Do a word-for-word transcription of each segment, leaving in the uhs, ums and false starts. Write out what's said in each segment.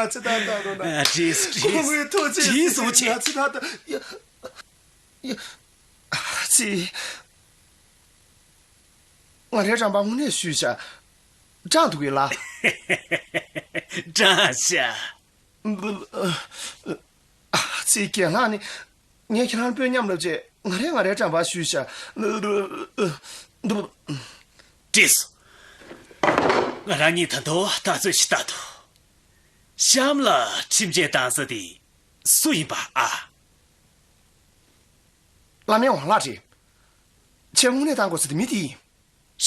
ང་ཚོ་ད་ལྟ་རོ་ན། ཨ། བྲིས་སོང་། ཁོང་མོའི་ཐུགས་རྗེས་བྲིས་སོང་། ཆེ། ང་ཚོ་ད་ལྟ། ཡ། ཡ། ཨ་ཙི། ང་རའི་རམ་པ་དངོས་གནས་ཞུས་ཤག། སྐྲག་འདུག་གས་ལགས། སྐྲག་ཤག། ཨ་ཙི། རྒན་ལགས་ནི། ངས་ཁྱེད་རང་དཔོན་མཉམ་ལབ་བྱས། ང་རས་ང་རའི་འགྲམ་པར་ཞུས་ཤག། བྲིས་སོང་། ང་རང་གཉིས་ད་དུང་ལྟ་ཚོད་ཞིག་ལྟ་དོ། གཤམ་ལ་ཁྲིམས་ཆད་བཏང་ས་དེ་སུ་ཡིན་པ་ཨ། བླ་མའི་ཝང་ལགས་རེད། ཁྱེད་དངོས་གནས་བཏང་དགོས་ས་དེ་མི་དེ་ཡིན།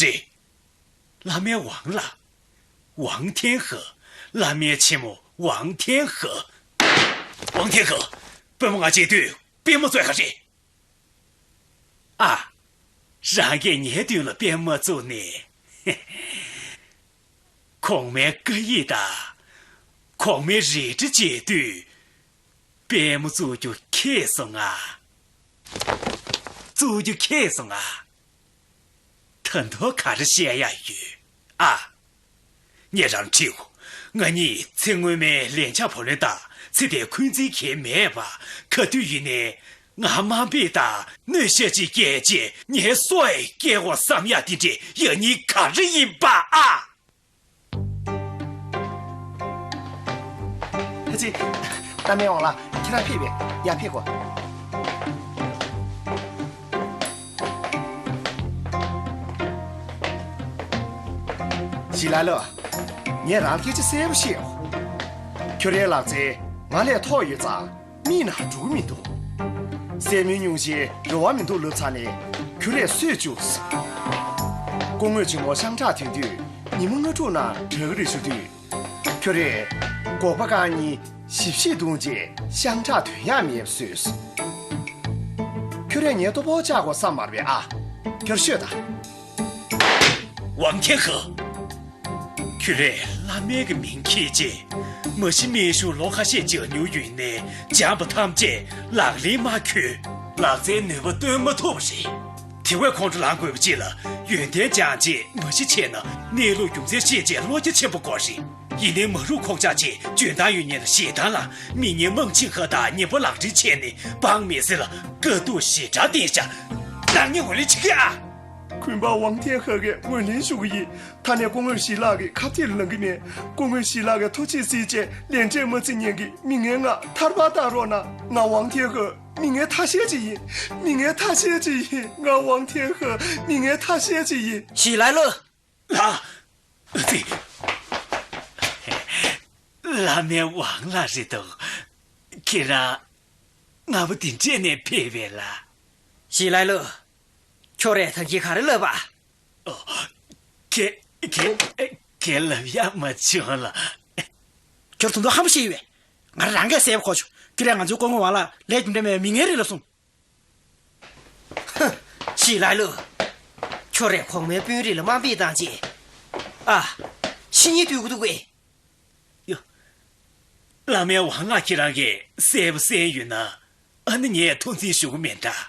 རེད། བླ་མའི་ཝང་ལགས། ཝང་ཐེན་ཧེ། བླ་མའི་ཆེན་མོ་ཝང་ཐེན་ཧེ། ཝང་ཐེན་ཧེ། དཔོན་མོ་ང་བྱེད་དུས་དཔོན་མོ་བཙལ་ག་རེད། ཨ། རང་གིས་ངའི་མདུན་ལ་དཔོན་མོ་བཙུགས་ནས། གོང་མའི་བཀའ་ཡིག་དང་། གོང་མའི་རལ་གྲི་བྱེད་དུས། དཔོན་མོ་བཙུགས་རྒྱུ་ཁེལ་སོང་ང་། བཙུགས་རྒྱུ་ཁེལ་སོང་ང་། ད་དུང་ག་རེ་བཤད་ཡག་ཡོད་ཨ། ངས་རང་ཁྲིད་གོ། ང་གཉིས་ཚེ་སྔོན་མའི་ལན་ཆགས་བུ་ལོན་དང་ཚེ་འདིའི་འཁོན་འཛིན་གང་ཡང་མེད་པ། ག་དུས་ཡིན་ནའི་ང་དམའ་འབེབས་དང་གནོད་ཤ་ཅིག་བསྐྱལ་རྗེས་ངའི་སྲོག་ཡང་སྐྱེལ་དགོས་བསམ་ཡག་དེ་འདྲའི་ཡག་ཉེས་ག་རེ་ཡིན་པ་ཨ། ཨ་ཙི། བླ་མའི་ཝང་ལགས། ཁྱེད་རང་ཕེབས་པས། ཡར་ཕེབས་གོ། ཞི་ལ་ལོ། ངས་རང་སྐད་ཆ་གསལ་པོ་བཤད་འོ། ཁྱོད་རའི་ལག་རྩལ་ང་ལས་མཐོ་ཡོད་ཙང་། མིག་ནང་འགྲོ་གི་མི་འདུག། སྲས་མོའི་སྙུང་གཞིའི་རེ་བ་མི་འདུག་ལབ་ཚར་ནས་ཁྱོད་རས་གསོད་བཅུག། སྐུ་ངོ་ཆེན་མོ་ཤང་ཁྲག་ཐོན་དུས་ཉིན་མོ་ལྔ་དྲུག་ནང་དྲག་གི་རེད་ཞུ་དུས། ཁྱོད་རས་སྒོག་པ་རྐང་གཉིས་ཞིབ་ཞིབ་བརྡུངས་རྗེས་ཤང་ཁྲག་ཐོན་ཡག་མེད་པ་བཟོས། ཁྱོད་རས་ངའི་ལྟོ་ཕོག་བཅག་དགོས་བསམ་མ་རེད་པས་ཨ། ཁྱོད་ཤོད་དང་། ཝང་ཐེན་ཧེ། ཁྱོད་རས་བླ་མའི་གི་མིང་འཁྱེར་རྗེས། མ་གཞི་སྨན་གཞུང་ལོ་ཁ་ཤས་སྦྱང་མྱོང་ཡོད་ནའི་སྦྱངས་པ་ཐམས་ཅད་ལག་ལེན་མ་འཁྱོལ། ལག་རྩལ་ནུས་པ་སྟོན་མ་ཐུབ་པ་རེད། དེ་བས་ཁོང་ཁྲོ་ལངས་དགོས་པ་ཅིག་ལ་ཡོན་ཏན་སྦྱངས་རྗེས་མ་གཞི་བྱས་ན་གནས་ལུགས་རྒྱུ་མཚན་ཤེས་བྱས་བློ་རྒྱ་ཆེན་པོ་དགོས་རེད། ཡིན་ནའི་མ་རུ་ཁོག་ཆག་ཅིག་འཇོན་ཐང་ཡོད་མཁན་ལ་ཞེ་སྡང་ལངས། མི་ངན་མང་ཆེ་ཁ་དང་ངན་པ་ལག་འབྲེལ་བྱས་ནས་སྤང་མི་སྲིད་ལ་དཀའ་སྡུག་ཞེ་དྲག་བསྟན་ཤག། རང་ཉིད་ངོས་ལེན་བྱེད་ཀྱི་ཨ། གུས་པ་ཝང་ཐེན་ཧེ་གིས་ངོས་ལེན་ཞུ་གི་ཡིན། ད་ནས་སྐུ་ངོ་ཞི་ལགས་ཀྱི་ཁ་གཏད་ལ་ལངས་ཀྱི་མེད། སྐུ་ངོ་ཞི་ལགས་ཀྱི་ཐུགས་རྗེས་གཟིགས་བྱས་ལས་འབྲས་མ་བརྩི་མཁན་གྱི་མི་ངན་ལྔ་ཐར་པ་བཏང་རོགས་གནང་། ང་ཝང་ཐེན་ཧེ་མི་ངན་ཐ་ཤལ་ཅིག་ཡིན། མི་ངན་ཐ་ཤལ་ཅིག་ཡིན། ང་ཝང་ཐེན་ཧེ་མི་ངན་ཐ་ཤལ་ཅིག་ཡིན། ཞི་ལའི་ལོ། ལགས། ཙི། བླ་མའི་ཝང་ལགས་རེད་འདུག། ཁྱེད་རང་སྔ་པོ་འདི་འདྲས་ནས་ཕེབས་པས་ལགས། ཞི་ལའི་ལོ། ཁྱོད་རས་ད་གིན་ག་རེ་ལབ་པ། ཨོ། ཁྱེད་ཁྱེད་ཁྱེད་ལབ་ཡག་མ་བྱུང་ལགས། ཁྱོད་ད་དུང་ཧམ་པ་བཤད་ཡོད་པས། ང་རང་གིས་གསལ་པོ་གོ་བྱུང་། ཁྱོད་རས་ང་ཚོའི་སྐུ་ངོ་ཝང་ལགས་ལས་རྒྱུ་འབྲས་མེད་པའི་མི་ངན་རེད་ལབ་སོང་། ཧ། ཞི་ལའི་ལོ། ཁྱོད་རས་གོང་མའི་དཔོན་རིགས་ལ་དམའ་འབེབས་བཏང་རྗེས། ཨ། ཕྱི་ཉིན་སྡོད་དགོས་འདུག་གས། ཡ། བླ་མའི་ཝང་ལགས་ཁྱེད་རང་གིས་གསལ་པོ་གསན་ཡོད་ན། ཨ་ནི་ངས་ཐུགས་འཛེམ་ཞུ་གི་མེད་འདྲ།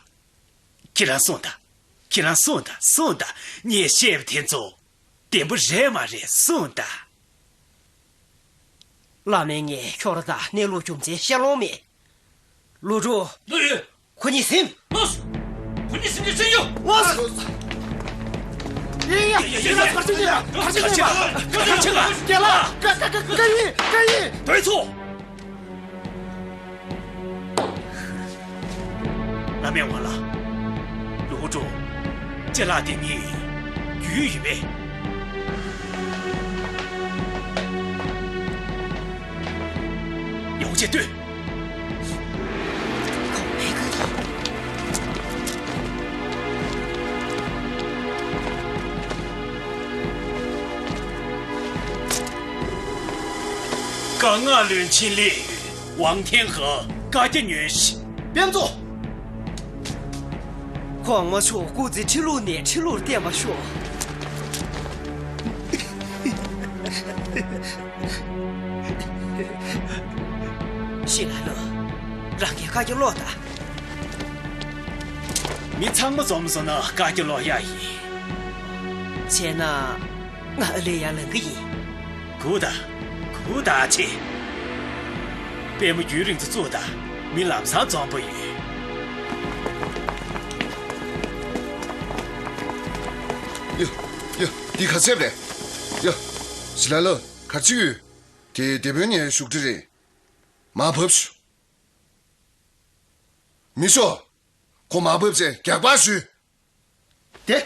ཁྱེད་རང་གསུངས་དང་། ཁྱེད་རང་གསུངས་དང་། གསུངས་དང་། ངས་བཤད་པ་དེ་ཚོ་བདེན་པ་རེད་མ་རེད་གསུངས་དང་། བླ་མས་ངས་ཁྱོད་ར་དང་གནས་ལུགས་རྒྱུ་མཚན་བཤད་ལོང་མེད། ལུའུ་ཀྲུའུ། ལོས་ཡོད། ཁོ་གཉིས་ཟིན། ལོས། ཁོ་གཉིས་ཟིན་གྱི་ཟིན་ཡོད། ལོས། ཡིན་ཡ། ཡིན་ཡ། ཡིན་ཡ། གར་ཆེན་ཡིན་ཡ། གར་ཆེན་ཡིན་པ། གར་ཆེན་ལ། རྒན་ལགས། ཀ་ཀ་ཀ་ཀ་ཡིན། ཀ་ཡིན། སྡོད་ཚོ། བླ་མས་ཝང་ལགས། ལུའུ་ཀྲུའུ། ཅ་ལག་དེ་ནི་རྒྱུས་ཡོད་པས། ཡོང་ཆེད་ལྟོས། དཀར་ནག་བློན་ཆེན་སླེབས་ཡོད། ཝང་ཐེན་ཧེ་བཀའ་རྒྱ་ཉོན་ཞིག། དཔོན་ཚོ། གོང་མ་མཆོག་སྐུ་ཚེ་ཁྲི་ལོ་ནས་ཁྲི་ལོར་བརྟན་པར་ཤོག། ཤི་ལ་ལོ། རང་གི་བཀའ་རྒྱ་ཀློག་དང་། མི་ཚང་མ་འཛོམས་སོང་ན་བཀའ་རྒྱ་ཀློག་ཡག་ཡིན། བྱས་ན། ང་ཨ་ལེ་ཡར་ལངས་གི་ཡིན། སྒུག་དང་། སྒུག་དང་ཨ་ཆེ། པད་མ་རྒྱུན་རིང་དུ་བཙུགས་དང་། མི་ལམ་སང་འཛོམས་པ་ཡོད། ཡ། ཡ། འདི་ག་ཚད་རེད། ཡ། ཞི་ལ་ལོ། ག་ཚོད་ཡོད། དེ་སྡེ་དཔོན་ངའི་བཞུགས་ཁྲི་རེད། མར་བབས་ཤོག་མི་ཤོག་ཁོ་མར་བབས་ཚེ་རྒྱག་པར་ཞུ། དེ།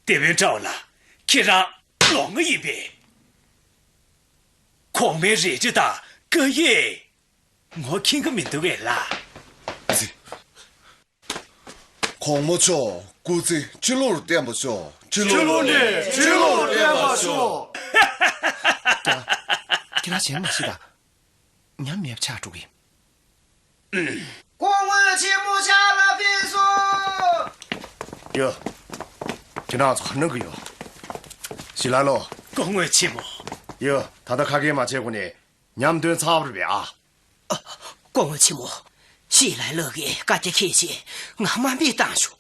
སྡེ་དཔོན་ཀྲའོ་ལགས། ཁྱེད་རང་ལོང་ཡིན་པས། གོང་མའི་རལ་གྲི་དང་སྐུ་ཡིས་ངོ་མཁྱེན་གྱི་མི་འདུག་གས་ལགས། གོང་མ་མཆོག་སྐུ་ཚེ་ཁྲི་ལོར་བརྟན་པར་ཤོག་ཁྲི་ལོ་ནས་ཁྲི་ལོར་བརྟན་པར་ཤོག་ཁྱེད་རང་གཞན་མ་ཤི་དང་། ཉམས་མེད་ཆགས་འགྲོ་གི། སྐུ་ངོ་ཆེན་མོ་ཕྱག་ལ་ཕེབས་སོང་། ཡ། ཁྱེད་རང་ཚོ་ག་ན་གི་ཡོད། ཞི་ལ་ལོ། སྐུ་ངོ་ཆེན་མོ། ཡ། ད་ལྟ་ཁ་སྐད་མ་བྱེད་གོང་ནས་ཉམས་འདོན་ཚར་བ་རེད་པས་ཨ། སྐུ་ངོ་ཆེན་མོ། ཞི་ལ་ལོ་གིས་བཀའ་རྒྱ་ཁྱེར་བྱས་ང་དམའ་འབེབས་བཏང་བྱུང་།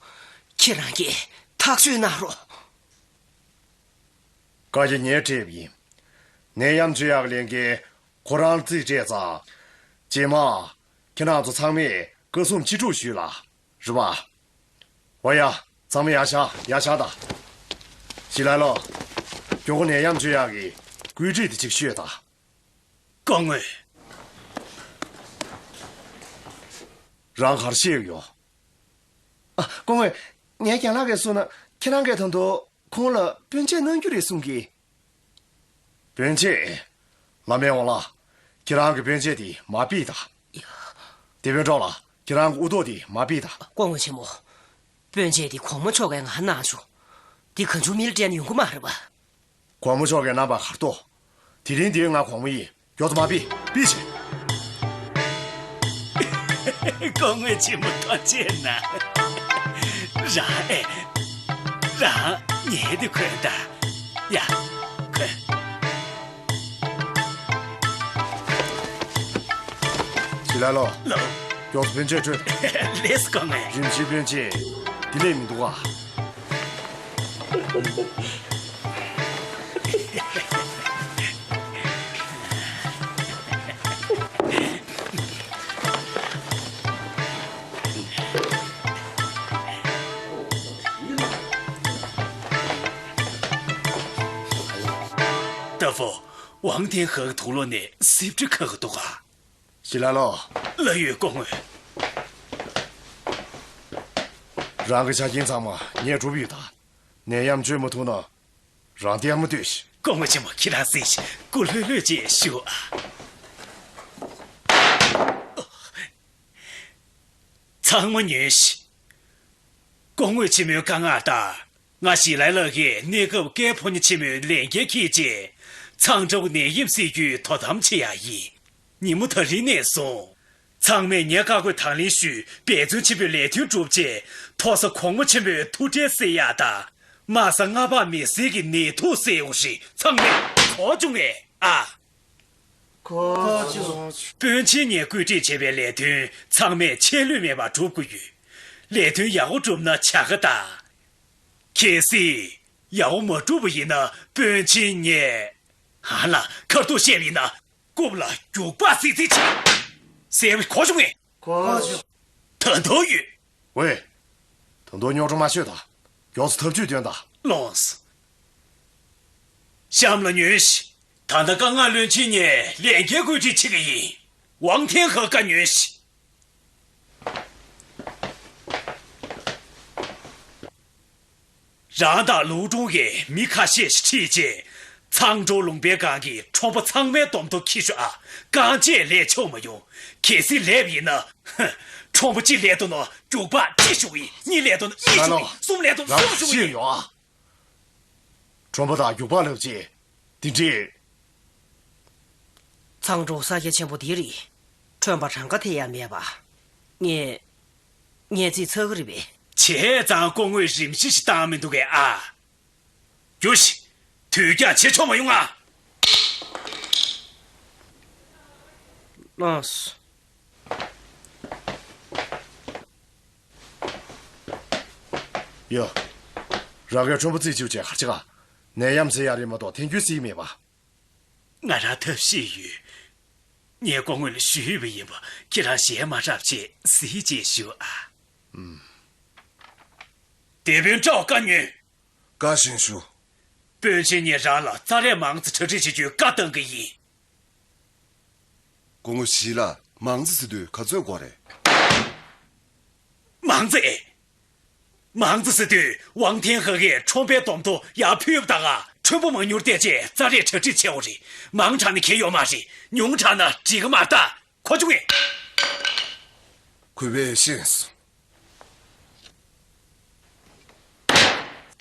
ཁྱེད་རང་གིས་ཐག་གཅོད་གནང་རོགས། བཀའ་རྒྱ་ངས་སྤྲད་པ་ཡིན། ནད་ཡམས་བཅོས་ཡག་གི་ལས་འགན་ཁོ་རང་ལ་རྩིས་སྤྲད་ཙང་། རྗེས་མ། ཁྱེད་རང་ཚོ་ཚང་མས་སྐུ་སྲུང་ཅི་སྒྲུབ་ཞུས་ལ། རེད་པ། འོ་ཡ། ཚང་མ་ཡར་བཞེངས་ཡར་བཞེངས་དང་། ཞི་ལ་ལོ། མགྱོགས་པོ་ནད་ཡམས་བཅོས་ཡག་གི་བཀོད་སྒྲིག་དེ་ཅིག་ཤོད་དང་། སྐུ་ངོ། རང་ག་རེ་བཤད་ཀྱི་ཡོད། ཨ། སྐུ་ངོ། ངས་རྒན་ལགས་ཀྱིས་གསུངས་ན་ཁྱེད་རང་གིས་ད་དུང་ཁོང་ལ་སྤུན་མཆེད་གནང་རྒྱུ་རེད་གསུང་གི། སྤུན་མཆེད། བླ་མའི་འོང་ལ། ཁྱེད་རང་གི་སྤུན་མཆེད་དེ་མར་ཕུད་དང་། ཡ། སྡེ་དཔོན་ཀྲའོ་ལགས། ཁྱེད་རང་གི་དབུ་ཐོག་དེ་མར་ཕུད་དང་། སྐུ་ངོ་ཆེན་མོ། སྤུན་མཆེད་དེ་གོང་མ་མཆོག་གིས་ང་གནང་བྱུང་། འདི་གང་བྱུང་མི་ལ་སྤྲད་ན་ཡོང་གི་མ་རེད་པ། གོང་མ་མཆོག་གིས་གནང་བ་གར་གཏོགས། དེ་རིང་འདིར་ང་གོང་མ་ཡིན། མགྱོགས་ཙམ་མར་ཕུད། ཕུད་ཕྱིན། སྐུ་ངོ་ཆེན་མོ་ཐུགས་རྗེ་གནང་། རང་ཨེ། རང་ངའི་དེ་གོན་དང་། ཡ། གོན། ཞི་ལ་ལོ། ལོ། མགྱོགས་སུ་སྤུན་མཆེད་ཁྲོད། ལེགས་སོ་སྐུ་ངོ། རིམ་བཞིན་སྤུན་མཆེད། དེ་ལས་མི་འདུག་ག། ཏ་ཧྥོ། ཝང་ཐེན་ཧེ་གི་དུག་ལོག་ནས་སིབ་ཁྲི་ཁ་གི་འདུག་ག། ཞི་ལ་ལོ། ལགས་ཡོད་སྐུ་ངོ། རང་གི་ཆ་རྐྱེན་ཚང་མ་ངས་སྒྲུབ་ཡོད་ད། ནད་ཡམས་བཅོས་མ་ཐུབ་ན། རང་ལྟད་མོ་ལྟོས་ཤིག་སྐུ་ངོ་ཆེན་མོ། ཁྱེད་རང་གཟིགས་ཤིག་སྐུ་ལྷོད་ལྷོད་ཅིག་བཞུགས་ཨ། ཚང་མ་ཉོན་ཞིག་སྐུ་ངོ་ཆེན་མོའི་བཀའ་མངགས་ལྟར། ང་ཞི་ལའི་ལགས་ཀྱིས་གནས་སྐབས་ཀའི་ཕོ་ཉ་ཆེན་མོའི་ལས་འགན་འཁྱེར་རྗེས། ཚང་ཀྲོའུ་ནད་ཡམས་སེལ་རྒྱུའི་དོ་དམ་བྱེད་ཡག་ཡིན། ཉིན་མོ་ད་རིང་ནས་བཟུང་། ཚང་མས་ངའི་བཀའ་བཀོད་དང་ལེན་ཞུས། འབད་བརྩོན་ཆེན་པོས་ལས་དོན་བསྒྲུབས་རྗེས། མཐོ་ས་གོང་མ་ཆེན་པོའི་མཐོ་གྲལ་སེལ་ཡག་དང་། དམའ་ས་སྔ་བར་མི་སེར་གྱི་ནད་དུག་སེལ་དགོས་རེད། ཚང་མས་གོ་བྱུང་ངས་ཨ། གོ་བྱུང་། དཔོན་ཆེན་ངས་བཀོད་སྒྲིག་བྱས་པའི་ལས་དོན་ཚང་མས་ཆད་ལུས་མེད་པར་སྒྲུབ་དགོས་ཡོད། ལས་དོན་ཡག་པོ་བསྒྲུབས་ན་བྱ་དགའ་དང་། གལ་སྲིད་ཡག་པོ་མ་བསྒྲུབས་པ་ཡིན་ན་དཔོན་ཆེན་ངས། ཧ་ལ་ཁ་ཐུག་བཤད་པ་ཡིན་ན། རྐུབ་ལ་རྒྱུག་པ་གཟིགས་གཟིགས་བྱེད། ཟེར་བ་གོ་བྱུང་ངས། གོ་བྱུང་། ད་དུང་ཡོད། ཝེ། ད་དུང་རྙོག་དྲ་མ་ཤོད་དང་། མགྱོགས་སུ་ཐབས་ཇུས་བཏོན་དང་། ལོངས། གཤམ་ལ་ཉོན་ཞིག་ད་ལྟ་བཀའ་མངགས་བློན་ཆེན་ངས་ལས་འགན་བཀོད་སྒྲིག་བྱེད་ཀྱི་ཡིན། ཝང་ཐེན་ཧེ་བཀའ་ཉོན་ཞིག་རང་དང་ལུའུ་ཀྲུང་གིས་མི་ཁ་ཤས་ཤིག་ཁྲིད་རྗེས། ཚང་ཀྲོའུ་ལུང་པའི་སྒང་གི་ཁྲོམ་པ་ཚང་མའི་འདོམ་ཐོ་འཁྱེར་ཤོག་ཨ། རྐང་རྗེས་ལས་ཆོག་མ་ཡོང་། གལ་སྲིད་ལས་པ་ཡིན་ན། ཧ། ཁྲོམ་པ་གཅིག་ལས་འདོད་ན་རྒྱུག་པ་གཅིག་ཞུགས་ཡིན། གཉིས་ལས་འདོད་ན་གཉིས་ཞུགས་ཡིན། གསུམ་ལས་འདོད་ན་གསུམ་ཞུགས་ཡིན། ཡོད་ཨ། ཁྲོམ་པ་དང་རྒྱུག་པ་ལབ་ཅེས། འདི་འདྲས། ཚང་ཀྲོའུ་ས་ཆ་ཆེན་པོ་འདི་རེད། ཁྲོམ་པ་གྲངས་ཀ་དེ་ཡང་མེད་པ། ངས། ངས་རྩིས་ཚར་གི་རེད་པས། བྱས་ཙང་སྐུ་ངོས་རིམ་བཞིན་ཞིག་བཏང་མི་འདུག་གས་ཨ། རྒྱུགས་ཤིག་དུས་འགྱངས་བྱེད་ཆོག་མ་ཡོང་ཨ། ལགས་སོ། ཡ། རང་གིས་ཁྲོམ་པ་རྩིས་བྱེད་བྱས་གར་ཆག་ག་ནད་ཡམས་ཟེར་ཡ་རེད་མ་གཏོགས་ཐན་སྐྱོན་ཟེར་མེད་པ། ང་རང་ཐབས་ཤེས་ཡོད། ངས་སྐུ་ངོ་ལ་ཞུས་པ་ཡིན་པ། ཁྱེད་རང་ཞལ་མ་བཀྲབ་བྱས་གཟིགས་བྱས་བཞུགས་ཨ། ཨུམ། སྡེ་དཔོན་ཀྲའོ་བཀའ་ཉོན། བཀའ་བཞིན་ཞུ། དཔོན་ཆེན་ངས་རང་ལ་རྩྭ་རས་མང་ཙམ་གྲ་སྒྲིག་བྱེད་རྒྱུའི་བཀའ་བཏང་གི་ཡིན། སྐུ་ངོ་ཞི་ལ། མང་ཙམ་ཟེར་དུས་ག་ཚོད་དགོས་རེད། མང་ཙམ་ཨེ། མང་ཙམ་ཟེར་དུས་ཝང་ཐེན་ཧེ་གིས་ཁྲོམ་པའི་སྡོམ་ཐོ་ཡར་ཕུལ་བ་དང་། ཁྲོན་པ་མ་ཉུང་བསྡད་ཅེས་རྩྭ་རས་གྲ་སྒྲིག་བྱས་པ་རེད། མང་དྲགས་ན་གལ་ཡོད་མ་རེད། ཉུང་དྲགས་ན་འགྲིག་གི་མ་རེད་ད། གོ་བྱུང་ངས། གུས་པས་ཤེས་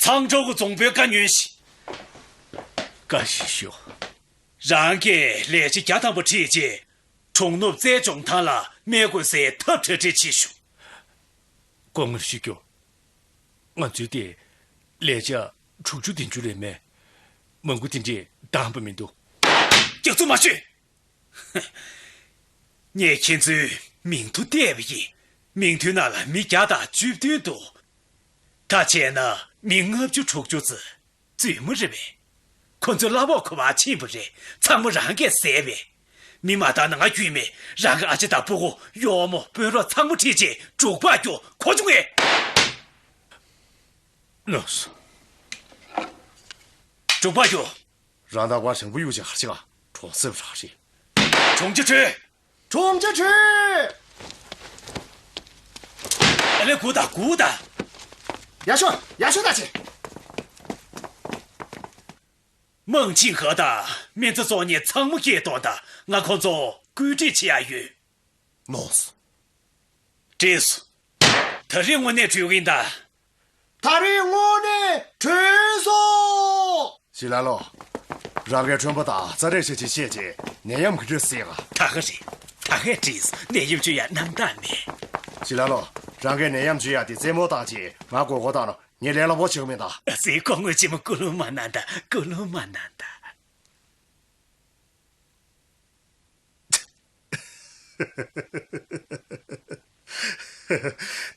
སོང་། ཚང་ཀྲོའུ་རྫོང་དཔོན་བཀའ་ཉོན་ཞིག། བཀའ་ཞིག་ཞུ། རང་གིས་ལས་བྱེད་བརྒྱ་ཐམ་པ་ཁྲིད་རྗེས། གྲོང་ནུབ་རྩལ་སྦྱོང་ཐང་ལ་སྨན་དགོས་སའི་ཐབས་གྲ་སྒྲིག་བྱེད་ཤོག། སྐུ་ངོ་ཞུ་རྒྱུ། ང་ཚོའི་དེ་ལས་བྱ་དྲུག་ཅུ་བདུན་ཅུ་རེད་མེད། མང་པོ་དེ་འདྲས་འདང་པ་མི་འདུག། རྒྱག་རྩོམ་མ་ཤོད། ངས་ཁྱེད་ཚོའི་མིང་ཐོ་བལྟས་པ་ཡིན། མིང་ཐོའི་ནང་ལ་མི་བརྒྱ་དང་བཅུ་བདུན་འདུག། ད་བྱས་ན་མི་ལྔ་བཅུ་དྲུག་ཅུ་ཙམ་རྫུན་མ་རེད་པས། ཁོ་ཚོའི་གླ་ཕོགས་ག་པར་ཕྱིན་པ་རེད། ཚང་མ་རང་གིས་ཟས་པས། མི་མ་བཏང་ན་ང་རྒྱུས་མེད། རང་གི་ཨ་ཅེ་དང་སྤུ་གུ། གཡོག་མོ། དཔོན་རོགས་ཚང་མ་ཁྲིད་ཅིག་འབྲུག་པར་རྒྱུགས། གོ་བྱུང་ངས། ལགས་སོ། འབྲུག་པར་རྒྱུགས། རང་ད་བར་ཞང་པོ་གཡུག་ཅིག་ཧར་ཅིག་ག་གྲོང་གསེབ་རག་རེད། གྲོང་ཁྱེར་ཁྲོད། གྲོང་ཁྱེར་ཁྲོད། ཨ་ལེ་སྒུག་དང་སྒུག་དང་། ཡར་ཤོག། ཡར་ཤོག་ད་ཅེ། མང་ཆིང་ཧེ་དང་སྨན་རྩྭ་བཙོང་མཁན་ཚང་མ་སྐད་གཏོང་དང་། ང་ཁོང་ཚོ་བཀོད་སྒྲིག་བྱེད་ཡ་ཡོད། ལགས་སོ། བྲིས་སོ། ད་རེས་དངོས་གནས་བྲོས་ཀྱིན་གདའ། ད་རེས་དངོས་གནས་བྲོས་སོང་། ཞི་ལ་ལོ། རང་གིས་ཁྲོན་པ་དང་རྩྭ་རས་ཆ་ཅིག་བཤད་རྗེས་ནད་ཡམས་ག་འདྲ་སེལ་ག། ད་ག་རེད། ད་གས་བྲིས་སོ། ནད་ཡམས་བཅོས་ཡ་རྣམ་དག་མེད། ཞི་ལ་ལོ། རང་གིས་ནད་ཡམས་བཅོས་ཡ་དེ་རྩེད་མོ་བཏང་རྗེས་ང་མགོ་སྐོར་བཏང་ན་ངས་ལས་སླ་པོ་བྱེད་གི་མིན་ད། ཨ་ཙི། སྐུ་ངོ་ཆེན་མོ་སྐུ་རླུང་མ་གནང་ད། སྐུ་རླུང་མ་གནང་ད།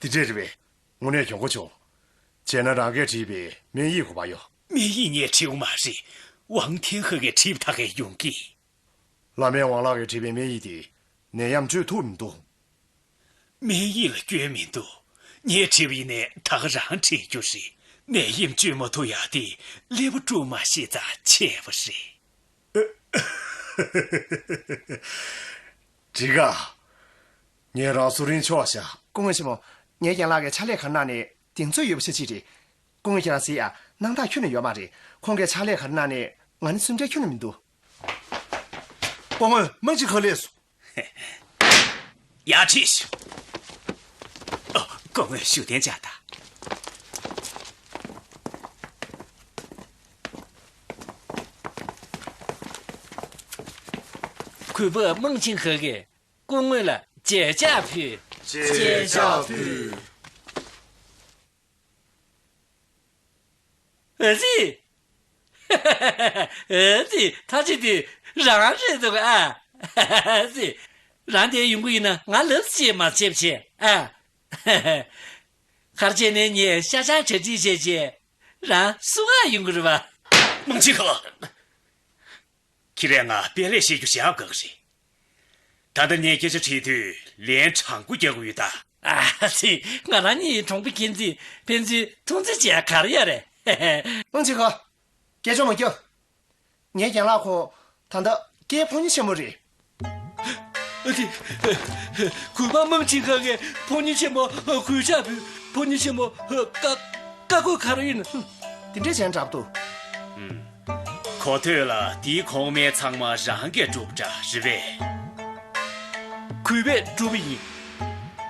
དེ་འདྲས་རེད་པས། དངོས་གནས་གྱོང་གུན་ཆེ། བྱས་ན་རང་གིས་བྲིས་པའི་སྨན་ཡིག་ག་པར་ཡོད། སྨན་ཡིག་ངས་བྲིས་པ་མ་རེད། ཝང་ཐེན་ཧེ་གིས་བྲིས་པ་ད་གས་ཡོང་གི། བླ་སྨན་ཝང་ལགས་ཀྱིས་བྲིས་པའི་སྨན་ཡིག་དེ་ནད་ཡམས་བཅོས་ཐུབ་མི་འདུག། སྨན་ཡིག་ལ་སྐྱོན་མི་འདུག། ངས་བྲིས་པ་ཡིན་ནའི་ད་ག་རང་འཕྲད་རྒྱུ་རེད། ནད་ཡམས་བཅོས་མ་ཐུབ་ཡག་དེ་ཀླད་པ་དཀྲུག་མ་ཤེས་ཙང་བྱས་པ་རེད། འགྲིག་ག། ངས་རང་སུ་རིན་ཆོག་བཞག། སྐུ་ངོ་ཆེན་མོ། ངའི་རྒན་ལགས་ཀྱིས་ཕྱག་ལས་ག་རེ་གནང་ནས་གདེང་ཚོད་ཡོད་པ་ཤ་ཅིག་རེད། སྐུ་ངོ་ཁྱེད་རང་གཟིགས་ཨ། སྣང་དག་ཁྱོན་ནས་ཡོད་མ་རེད། ཁོང་གིས་ཕྱག་ལས་ག་རེ་གནང་ནས་ང་ནི་སུན་འབྲེལ་ཁྱོན་ནས་མི་འདུག། སྐུ་ངོ་མང་ཆེ་ཁ་ལས་སོ། ཡར་ཁྲིད་ཤོག། ཨོ། སྐུ་ངོ་བཞུགས་གདན་འཇགས་དང་། གུས་པ་མང་ཆིང་ཧེ་གིས་སྐུ་ངོ་ལ་མཇལ་ཕྱག་ཕུལ། མཇལ་ཕྱག་ཕུལ། ཨ་ཙི། ཨ་ཙི། ཐག་ཆོད་དེ་རང་རེད་འདུག་ཨ། ཨ་ཙི། རང་དེར་ཡོང་གི་ཡིན་ན་ང་ལབ་ཅིག་མ་བྱེད་བྱེད་ཨ། ག་རེ་བྱས་ནས་ངས་ཤ་ཆང་གྲ་སྒྲིག་བྱས་རྗེས་རང་བསུ་ག་ཡོང་གི་རེད་པ། མང་ཆེ་ཁ། ཁྱེད་རང་ང་དཔེ་ལས་བཤད་རྒྱུ་བཞག་དགོས་ཀྱི་རེད། ད་ལྟ་ངས་སྐད་ཆ་དྲིས་དུས་ལན་དྲང་པོ་རྒྱག་དགོས་ཡོད་ད། ཨ་ཙི། ང་རང་གཉིས་གྲོང་པ་ཁྱིམ་མཚེས། ཕན་ཚུན་མཐོང་ཚུལ་བྱས་ག་རེ་ཡོད་རེད། མང་ཆེ་ཁ། སྐད་ཆ་མ་རྒྱག། ངའི་རྒན་ལགས་ཁོང་ད་ལྟ་སྐྱེས་ཕོ་ཉ་ཆེན་མོ་རེད། ཨ་ཙི། གུས་པ་མང་ཆེ་ཁ་གིས་ཕོ་ཉ་ཆེན་མོ་གུས་ཕྱག་ཕུལ། ཕོ་ཉ་ཆེན་མོ་བཀའ་བཀའ་བཀོད་ག་རེ་ཡིན། དེ་འདྲས་བྱས་འདྲ་པོ་འདུག། གོ་ཐོས་ལ་དེའི་གོང་མའི་ཚང་མ་རང་གིས་བསྒྲུབས་འདྲ་རེད་པས། གུས་པས་བསྒྲུབས་པ་ཡིན།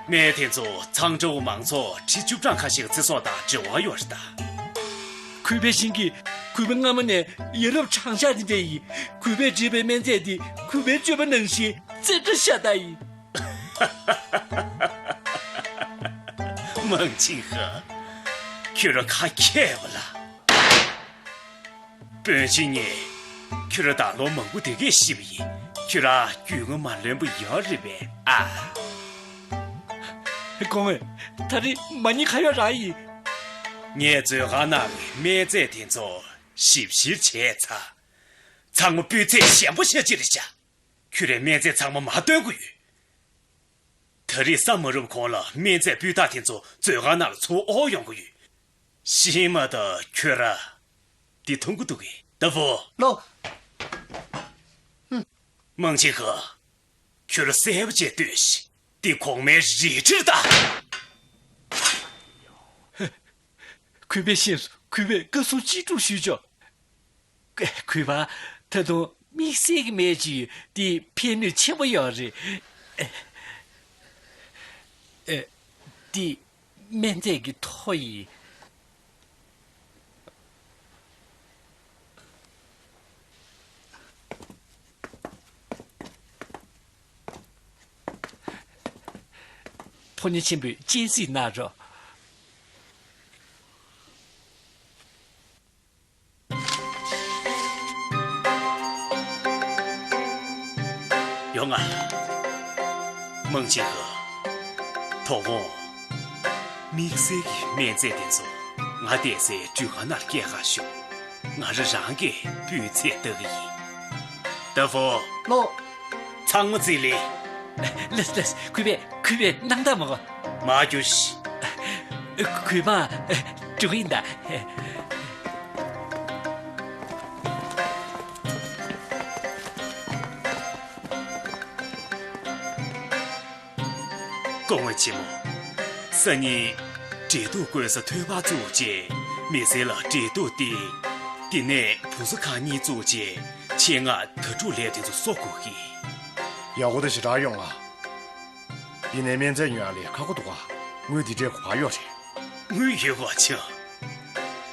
སྨན་དེ་ཚོ་ཚང་ཀྲོའུ་མང་ཚོགས་ཁྲི་བཅུ་གྲངས་ཁ་ཤས་ཀྱི་ཚེ་སྲོག་དང་འབྲེལ་བ་ཡོད་རེད་ད། གུས་པས་ཤིང་གི་གུས་པ་སྔ་མོ་ནས་ཡ་རབས་དྲང་གཞག་འདི་འདྲ་ཡིན། གུས་པས་བྲིས་པའི་སྨན་རྫས་འདི་གུས་པའི་སྤྱོད་པ་ནང་བཞིན་རྩེ་གྲ་ཤ་སྟག་ཡིན། མང་ཆིང་ཧེ། ཁྱོད་རང་ཁ་མཁས་པ་ལ། དཔོན་ཆེན་ངས་ཁྱོད་རང་ད་ལོ་མང་པོ་དེ་གས་ཤི་བ་ཡིན། ཁྱོད་རང་རྒྱུས་མངའ་མ་ལོན་པ་ཡོད་རེད་པས་ཨ། སྐུ་ངོ། ད་རེས་མ་ཉེས་ཁ་གཡོག་རང་ཡིན། ངས་མཛོད་ཁང་ནང་གི་སྨན་རྫས་དེ་ཚོ་ ཞིབ་བཤེར་བྱས་ཚར། ཚང་མ་སྤུས་ཚད་ཞན་པོ་ཤ་ཅིག་རེད་ཤག་ཁྱོད་རས་སྨན་རྫས་ཚང་མ་མར་སྟོན་དགོས་ཡོད། ད་རེས་ས་མ་རུབ་གོང་ལ་སྨན་རྫས་སྤུས་དག་དེ་ཚོ་མཛོད་ཁང་ནང་ལ་ཚུར་འོང་ཡོང་གི་ཡོད། ཤི་མ་ད་ཁྱོད་ར། འདི་འཐུང་གི་འདུག་གས། ཏ་ཕོ། ལོ། མང་ཆེན་ཧ། ཁྱོད་ར་གསལ་པོ་བྱས་ལྟོས་ཤིག་འདི་གོང་མའི་རལ་གྲི་རེད་ད། གུས་པས་ཤེས་སོང་། གུས་པས་བཀའ་གསུང་ཅི་སྒྲུབ་ཞུས་ཆོག་གུས་པ། ད་དུང་དམིགས་བསལ་གྱི་སྨན་ཅིག་ཡོད། དེ་ཕན་ནུས་ཆེན་པོ་ཡོད་རེད། ཨེ། ཨེ། དེ་སྨན་རྫས་ཀྱི་ཐོ་ཡིན། ཕོ་ཉ་ཆེན་པོས་སྤྱན་གཟིགས་གནང་རོགས། ཡོང་ང་། མང་ཆེན་ཧ། དོ་དགོང་། དམིགས་བསལ་གྱི་སྨན་རྫས་དེ་ཚོ་ང་བསྡད་སའི་འགྲུལ་ཁང་ནང་སྐྱེལ་གར་ཤོག་ང་རང་རང་གིས་སྤུས་ཚད་ལྟ་གི་ཡིན། ཏ་ཕོ། ལོ། ཚང་མ་རྩིས་ལེན། ལགས་ལགས། གུས་པས་གུས་པས་སྣང་དག་མ་གོ། མར་རྒྱུགས་ཤིག་གུས་པ། འགྲོ་གི་ཡིན་ད། སྐུ་ངོ་ཆེན་མོ། སང་ཉིན་འབྲས་ཐུག་བསྐོལ་ས་ཐོལ་པ་བཙུགས་རྗེས་མི་སེར་ལ་འབྲས་ཐུག་སྟེར། དེ་ནས་བུ་གསོ་ཁང་གཉིས་བཙུགས་རྗེས་ཆེད་མངགས་དྭ་ཕྲུག་ལས་དེ་ཚོ་གསོ་དགོས་ཀྱི། ཡག་པོ་འདུག་ཞེ་དྲག་ཡོང་ང་། ཡིན་ནའི་སྨན་རྫས་ཉོ་ཡག་ལས་ཁག་པོ་འདུག་ག་དངུལ་འདི་འདྲའི་གོ་བ་ཡོད་རེད། དངུལ་ཡོད་གོ་ཆེ།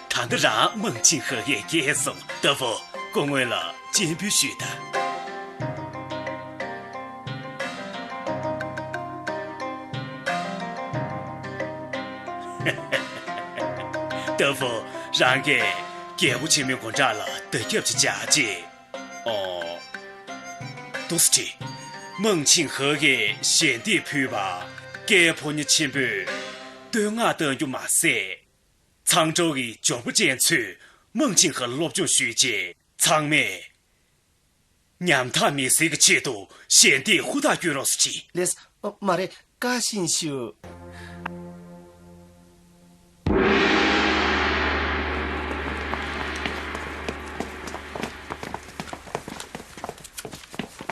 ད་ལྟ་རང་མང་ཆིང་ཧེ་གིས་སྐྱེལ་སོང་། ཏ་ཕོ། སྐུ་ངོ་ལ་སྤྱན་འབུལ་ཞུས་དང་། ཏ་ཕོ། རང་གིས་རྒྱལ་པོ་ཆེན་མོའི་དགུང་གྲངས་ལ་བརྡ་ཁྱབ་ཅིག་བྱས་རྗེས། ཨོ། འདུག་སེ་བྱས། མང་ཆིང་ཧེ་གིས་ཞལ་འདེབས་ཕུལ་བ། སྐྱེས་ཕོ་ཉ་ཆེན་པོས་བསྟོད་བསྔགས་བཏང་རྒྱུ་མ་ཟད། ཚང་ཀྲོའུ་ཡི་འབྱོར་པ་ཅན་ཚོས་མང་ཆིང་ཧེ་ལ་སློབ་སྦྱོང་ཞུས་རྗེས་ཚང་མས་ཉམ་ཐག་མི་སེར་གྱི་ཆེད་དུ་ཞལ་འདེབས་ཧུར་ཐག་སྐྱོན་རོགས་སུ་གྱིས། ལགས། མ་རེད། བཀའ་བཞིན་ཞུ།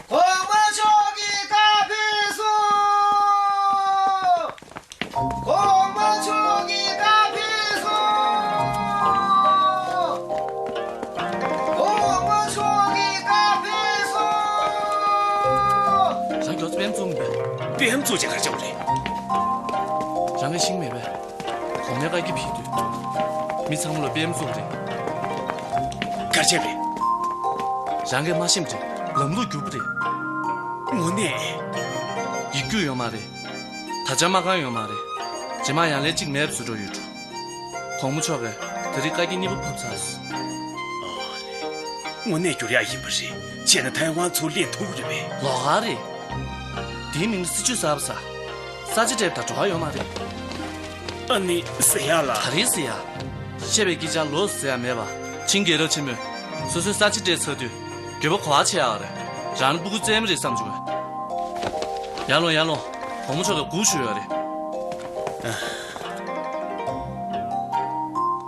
གོང་མ་མཆོག་གིས་བཀའ་ཕེབས་སོང་། གོང་མ་མཆོག་གིས་བཀའ་ཕེབས་སོང་། གོང་མ་མཆོག་གིས་བཀའ་ཕེབས་སོང་། རང་མགྱོགས་ཙམ་པེམ་བཙུགས་མི་འདུག་པེམ་བཙུགས་བྱས་ག་རེ་བྱེད་དགོས་རེད། རང་གིས་ཤེས་ཀྱི་མེད་པས། གོང་མའི་བཀའ་ཁྱབ་ཕེབས་དུས། མི་ཚང་མ་ལ་པེམ་བཙུགས་རེད། ག་རེ་བྱས་རེད། རང་གིས་མ་ཤེས་པ་རེད། ལམ་ལུགས་འགྱུར་བ་རེད། དངོས་གནས། ཡིག་རྒྱུགས་ཡོད་མ་རེད། ད་ཆ་མ་རྐང་ཡོད་མ་རེད། རྗེས་མ་ཡང་ལས་གཅིག་མེད་པ་བཟོ་འགྲོ་ཡོད་འགྲོ། གོང་མ་མཆོག་གིས་ད་རེས་བཀའ་རྒྱ་གཉིས་པ་ཕབ་ཚར་སོང་། ཨ་ལས། དངོས་གནས་འགྱུར་ཡག་ཡིན་པ་རེད། བྱས་ན་ཐའེ་ཝན་ཚུར་ལེན་ཐུབ་ཀྱི་རེད་པས། ལོགས་ཀ་རེད། དེའི་མིང་ལ་སྲིད་ཇུས་གསར་པ་ཟེར། ས་ཆ་སྤྲད་པ་དང་འགྲོ་བ་ཡོད་མ་རེད། ཨ་ནི་ཟེར་ཡག་ལ། ག་རེ་ཟེར་ཡག་བཤད་པའི་སྐད་ཆ་ལོས་ཟེར་ཡག་མེད་པ། ཆིང་རྒྱལ་རབས་ཆེན་མོས་སོ་སོའི་ས་ཆ་སྤྲད་ཚར་དུས་འགྱོད་པ་ག་པར་ཆེ་ཡག་རེད། རང་ནི་སྤུ་གུ་བཙན་མ་རེད་བསམ་བྱུང་། ཡར་ལོངས། ཡར་ལོངས། གོང་མ་མཆོག་ལ་སྒུག་བཞུགས་ཡོད་རེད།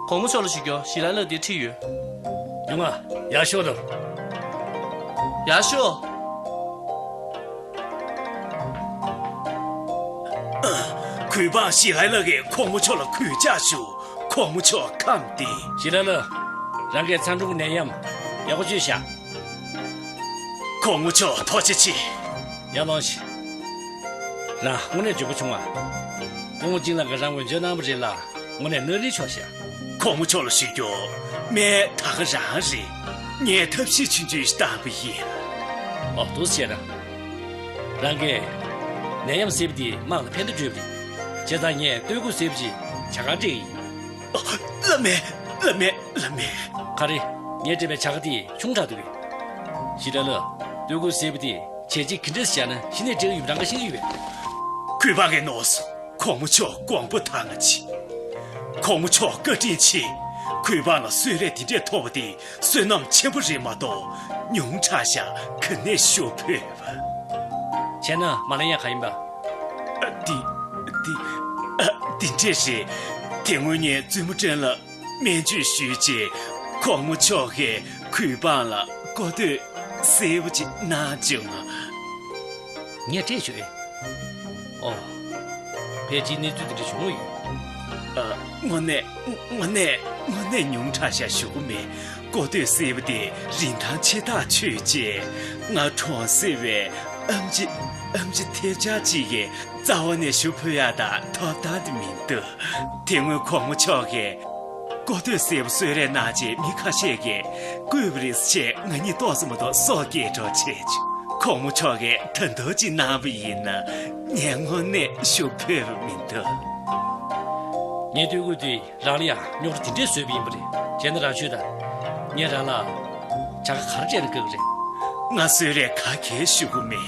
གོང་མ་མཆོག་ལ་ཞུ་རྒྱུ། ཞི་ལ་ལགས་འདིར་ཁྲིད་ཡོད། ཡོང་ང་། ཡར་ཤོག་དང་། ཡར་ཤོག་གུས་པ། ཞི་ལ་ལགས་ཀྱིས་གོང་མ་མཆོག་ལ་གུས་ཕྱག་ཞུ། གོང་མ་མཆོག་ཁམས་བདེ། ཞི་ལ་ལགས། རང་གིས་ཚང་ཀྲོའུ་ནད་ཡམས་ཡག་པོ་བཅོས་ཤག་གོང་མ་མཆོག་ཐུགས་རྗེ་ཆེ། ཡར་ལོངས་ཤིག་རང་དངོས་གནས་འཇོན་པོ་བྱུང་བ། སྐུ་ངོ་ཅིང་ལགས་ཀྱིས་རང་འོས་འཇོན་གནང་བ་རེད་ལ། དངོས་གནས་སྣ་རིང་ཆོག་ཤག་གོང་མ་མཆོག་ལ་ཞུ་རྒྱུ། སྨན་ད་ག་རང་རེད། ངས་ཐབས་ཤེས་ཆུང་ཆུང་ཞིག་བཏང་པ་ཡིན། ཨོ། འདུག་སེ་བྱས་ན། རང་གིས་ནད་ཡམས་ཟེར་བ་འདི་དམངས་ལ་ཕན་ཐོགས་ཡོད་པ་རེད། བྱས་ཙང་ངས་སྟོད་ཁུག་ཟེར་བ་ཅིག་བྱ་དགའ་སྤྲད་ཀྱི་ཡིན། ཨ། བླ་མས། བླ་མས། བླ་མས། ག་རེ། ངས་སྤྲད་པའི་བྱ་དགའ་དེ་ཆུང་དྲགས་འདུག་གས། ཞི་ལ་ལགས། སྟོད་ཁུག་ཟེར་བ་དེ་བྱས་རྗེས་ག་འདྲ་ཞིག་བཞག་ན་གཞི་ནས་སྤྲད་ཀྱི་ཡོད་པ་རང་གིས་ཤེས་ཀྱི་ཡོད་པས། གུས་པ་གིས་ནོར་སོང་། གོང་མ་མཆོག་དགོངས་པ་དག་ང་ཆེ། གོང་མ་མཆོག་བཀའ་དྲིན་ཆེ། གུས་འབངས་ལ་གསོལ་རས་དེ་འདྲས་ཐོབ་པ་དེ་བསོད་ནམས་ཆེན་པོ་རེད་མ་གཏོགས་ཉུང་དྲགས་ཤག་ག་ནས་ཞུ་ཕོད་པ། བྱས་ན་མ་ལེན་ཡ་ག་ཡིན་པ། ཨ། འདི་འདི་ཨ། འདི་འདྲས་རེད། དེ་སྔོན་ངས་བཙུན་མོ་བཀྲ་ལ་སྨན་བཅོས་ཞུས་རྗེས་གོང་མ་མཆོག་གིས་གུས་འབངས་ལ་གོ་ཐོས་གསལ་པོ་ཅིག་གནང་བྱུང་ང་། ངས་སྤྲད་བྱུང་། ཨོ། ཕལ་ཆེར་གནས་ཚུལ་དེ་འདྲ་བྱུང་ཡོད། ཨ། དངོས་གནས་དངོས་གནས་དངོས་གནས་ཉུང་དྲགས་ཤག་ཞུ་གི་མེད། གོ་ཐོས་གསལ་པོ་དེ་རིན་ཐང་ཆེ་ཐག་ཆོད་ཅེས་ང་གྲོངས་སྲིད་པའི་ཨེམ་ཆི་ཨེམ་ཆི་ཐེབས་ཆག་ཅིག་གི་རྩ་བ་ནས་ཞུ་ཕོད་ཡག་དང་ཐོབ་ཐང་དེ་མི་འདུག་དེ་སྔོན་གོང་མ་མཆོག་གིས་གོ་ཐོས་གསལ་པོ་གསོལ་རས་གནང་རྗེས་མི་ཁ་ཤས་ཀྱིས་བརྐུས་པ་རེད་ཅེས་ང་གཉིས་ཏོག་ཙམ་མ་གཏོགས་སྲོག་སྐྱེལ་གྲབས་བྱས་བྱུང་། གོང་མ་མཆོག་གིས་ད་དུང་ཅིག་གནང་པ་ཡིན་ན་ངས་དངོས་གནས་ཞུ་ཕོད་པ་མི་འདུག་ངས་ལྟོས་གོས་དེ་རང་ལ་ཡང་རྙོག་དྲ་དེ་འདྲས་བཟོས་པ་ཡིན་པ་རེད། བྱས་ན་རང་ཤོད་དང་། ངས་རང་ལ་བྱ་དགའ་ག་རེ་སྤྲད་ན་དགའ་གི་རེད། ང་གསོལ་རས་ག་གེ་ཞུ་གི་མེད།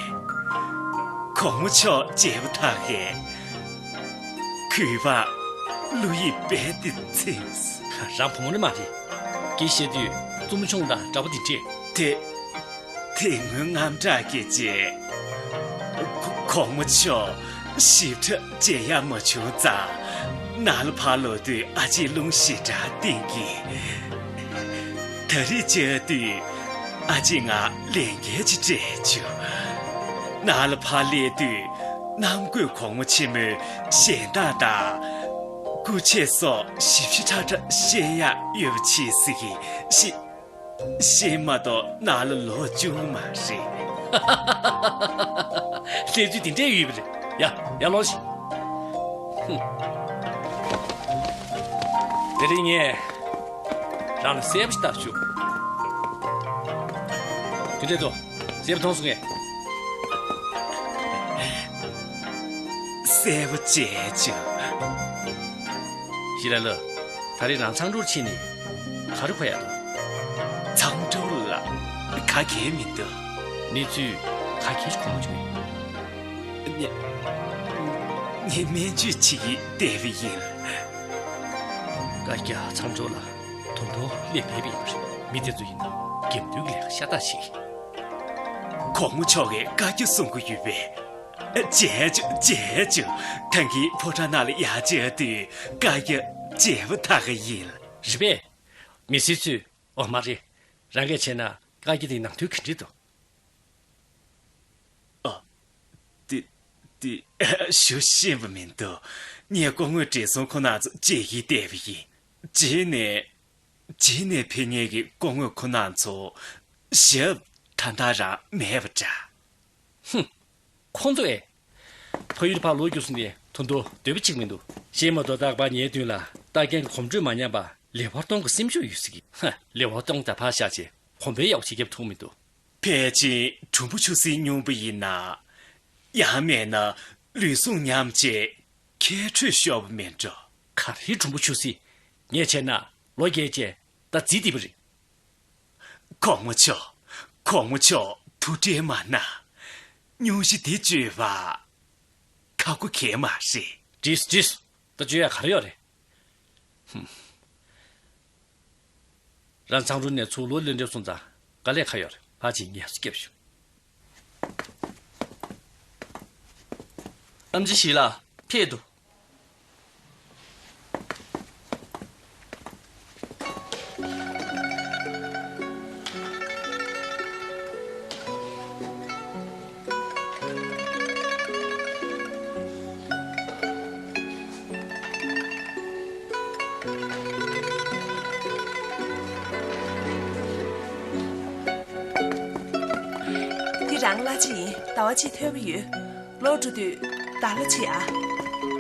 གོང་མ་མཆོག་བྱས་པ་དག་གིས་གུས་པ་བློ་ཡིད་རྦད་དེ་ཚིམས། རང་བུ་མོ་ནི་མ་རེད། དགེ་བཤད་དུས་བཙུན་མོ་ཆུང་དང་འདྲ་པོ་དེ་འདྲས། དེ་དེ་སྔོན་དངངས་སྐྲག་སྐྱེས་རྗེས། གོ- གོང་མ་མཆོག་ཞིབ་ཕྲ་མཇལ་ཡག་མ་བྱུང་ཙང་། ནང་ལ་ཕར་ལོག་དུས་ཨ་ཅེས་རླུང་ཞེ་དྲག་བསྟན་གྱིས། ད་རེས་མཇལ་དུས་ཨ་ཅེས་ང་ལས་འགན་ཅིག་སྤྲད་བྱུང་། ནང་ལ་ཕར་སླེབས་དུས་གནམ་བསྐོས་གོང་མ་ཆེན་མོའི་ཞལ་ཏ་དང་སྐུ་ཆས་སོགས་ཞིབ་ཞིབ་ཕྲ་ཕྲ་ཤེས་ཡག་ཡོད་པ་ཆེ་ཟིག་གིས་ཤེས། ཤེས་མ་གཏོགས་ནང་ལ་ལོག་བཅུག་མ་རེད། ལས་ཚུལ་དེ་འདྲས་ཡོད་པ་རེད། ཡ་ཡ་ལོངས་ཤིག་ཧུམ། དེ་རིང་ངས་རང་ལ་གསལ་པོ་ཞིག་བཏབ་བཅུག་དེ་འདྲས་དོ། གསལ་པོ་མཐོང་སོང་ངས། གསལ་པོ་བྱས་བྱུང་། ཞི་ལ་ལོ། ད་རེས་རང་ཚང་འགྲོར་ཕྱིན་ནས་ག་རེ་གོ་ཡག་འདུག་ཚང་འགྲོ་ལ་ག་གེ་མི་འདུག་གནས་ཚུལ་ག་གེ་གོ་མ་བྱུང་། ངས་ངས་སྨན་བཅོས་བྱེད་ཀྱི་བསྡད་པ་ཡིན། བཀའ་རྒྱ་ཚང་འགྲོ་ལ་དོ་དོ་སླེབས་མེད་པ་ཡིན་པ་རེད། མི་དེ་ཚོ་ཡིན་ན་འགེམ་འདུན་གྱི་ལས་ཀ་ཤ་སྟག་ཞིག་གོང་མ་མཆོག་གིས་བཀའ་རྒྱ་གསུང་གི་ཡོད་པས། བྱས་ཆོག་བྱས་ཆོག་ད་གིན་ཕོ་བྲང་ནང་ལ་ཡར་བཅར་དུས་བཀའ་རྒྱ་བྱས་པ་ད་ག་ཡིན། རེད་པས། མི་སེར་ཚོས། ཨོ་མ་རེད། རང་གིས་བྱས་ན་བཀའ་རྒྱ་དེའི་ནང་དོན་ག་འདྲས་འདུག་ཨ། དེ་དེ་ཞུ་ཤེས་པ་མི་འདུག་ངས་སྐུ་ངོ་བགྲེས་སོང་ཁོ་ན་ཚོ་བྱས་ཀྱི་བསྡད་པ་ཡིན། རྗེས་ནས་རྗེས་ནས་ཕེབས་མཁན་གྱི་སྐུ་ངོ་ཁོ་ན་ཚོ་ཞབས་ད་ལྟ་རང་མེད་པ་འདྲ། ཧུམ། ཁོང་ཚོ་ཨེ། ཕ་ཡུལ་ཕར་ལོག་རྒྱུགས་སོང་ནས་ད་དུང་སྡོད་པ་གཅིག་མི་འདུག་ཤེས་མ་གཏོགས་རྟག་པར་ཉལ་དུས་ལ་ལྟ་མཁན་གྱི་གོམ་བགྲོད་མ་ཉམས་པ་ལེ་ཧྥར་ཏོང་གི་སེམས་ཤུགས་ཡོད་སྲིད་ཀྱི། ཧ། ལེ་ཧྥར་ཏོང་ད་ཕར་བཞག་བྱས་གོམ་པའི་ཡག་པོ་བྱེད་རྒྱབ་ཐུབ་མི་འདུག་ཕལ་ཆེར་གྲུམ་བུ་ཆུ་སྲིན་སྨྱོན་པ་ཡིན་ན། ཡང་མེད་ན་ལུས་ཟུངས་ཉམས་བྱས་ཁྱད་འཕྲོད་ཤོར་བ་མིན་འགྲོ། ག་རེའི་གྲུམ་བུ་ཆུ་སྲིན། ངས་བྱས་ན་ལོ་བརྒྱད་བཅས་ད་རྫིས་བསྡད་པ་རེད། གོང་མ་མཆོག་གོང་མ་མཆོག་ཐུགས་ཁྲལ་མ་གནང་། སྙུང་གཞི་འདི་གཅོད་པ་ཁག་པོ་གས་མ་རེད། བྲིས་བྲིས། ད་གཅོད་ཡ་ག་རེ་ཡོད་རེད། ཧུམ། རང་ཚང་རུ་ནས་ཚུར་ལོག་ལེན་འདེབས་སོང་ཙང་དཀའ་ལས་ཁག་ཡོད་རེད། ཕར་ཕྱིན་ངལ་གསོ་རྒྱབ་ཤོག་ཨམ་ཆི་ཞིག་ལ་ཕེབས་འདུག་འདི་རང་གླ་ཆ་ཡིན། ཟླ་བ་གཅིག་ཐོན་གྱི་ཡོད། ལོག་འགྲོ་དུས་ཟླ་གླ་བྱེད་ཨ།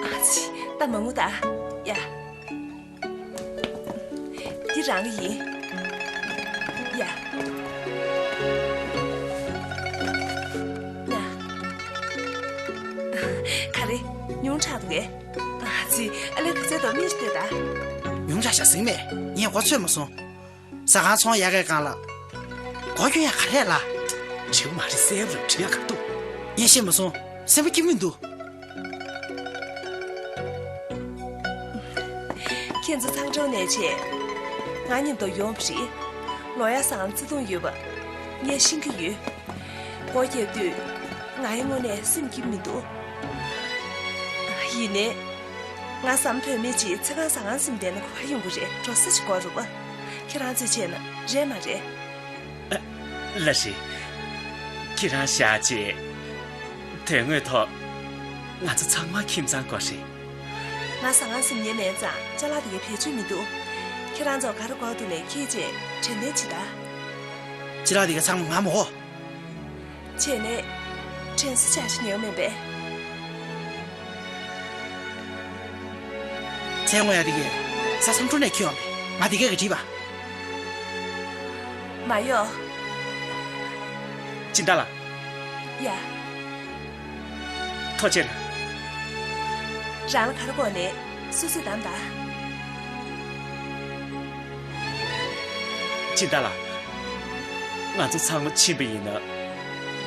ཨ་ཙི། ད་མ་ངུ་ད། ཡ། འདི་རང་གི་ཡིན། ཡ། ཡ། ག་རེ། ཉུང་དྲགས་འདུག་གས། ཨ་ཙི། ཨ་ལས་ད་ཚེ་དོ་མི་ཞིག་ལྟོས་ད། ཉུང་དྲགས་ཤག་ཟིན་མེད། ངས་མགོ་ཚོས་མ་སོང་། ཟ་ཁང་ཚོང་ཡག་གའི་སྒང་ལ། མགོ་སྐྱོན་ཡག་ག་རེ་ལ། བྲིས་མ་རེད་གསལ་པོ་རེད། བྲིས་ཡག་ག་འདུག་ངས་ཤེས་མ་སོང་། སེམས་པ་སྐྱིད་མི་འདུག་ཁྱེད་ཚོ་ཚང་འགྲོ་ནས་བྱས། ང་མཉམ་དུ་ཡོང་བ་རེད། ལོ་ཡ་སང་བརྩེ་དུང་ཡོད་པ་ངས་ཤེས་ཀྱི་ཡོད། སྒོ་བརྒྱབ་དུས་ང་ཡི་ངོས་ནས་སེམས་སྐྱིད་མི་འདུག་ཡིན་ནའི། ང་ཟམ་བུད་མེད་ཅིག་ཚེ་གང་ཟ་ཁང་སེམས་བསྡད་ན་ག་པར་ཡོང་གི་རེད། འགྲོ་ས་ཅིག་དགོས་རེད་པ། ཁྱེད་རང་ཚོས་བྱས་ན་རེད་མ་རེད། ལགས་རེད། ཁྱེད་རང་བཞག་རྗེས། དོན་དངོས་ཐོག་ང་ཚོ་ཚང་མ་ཁྱིམ་ཚང་དགོས་རེད། ང་ཟ་ཁང་སེམས་ཉེ་མེད་ཙང་ཅ་ལག་དེ་གའི་བེད་སྤྱོད་མི་འདུག་ཁྱེད་རང་ཚོ་ག་རེ་དགོས་འདུག་ནས་ཁྱེད་ཀྱིས་དྲན་རྟེན་བྱེད་ད། ཅ་ལག་དེ་གའི་ཚང་མ་ང་མོ། བྱས་ནས་དྲན་གསོ་བྱ་ཞིག་ཉོས་མིན་པས། ཚལ་ངོ་ཡ་དེ་གའི་ས་མཚམས་འཕྲོ་ནས་ཁྱེར་ཡོང་པས། ང་དེ་གའི་གི་བྲིས་པ། མ་གཡོག་སྦྱིན་བདག་ལགས། ཡ། ཐུགས་རྗེ་གནང་། རང་ལ་ག་རེ་དགོས་ནས་སུད་སུད་གདམ་ད། སྦྱིན་བདག་ལགས། ང་ཚོ་ཚང་མ་ཕྱིན་པ་ཡིན་ན།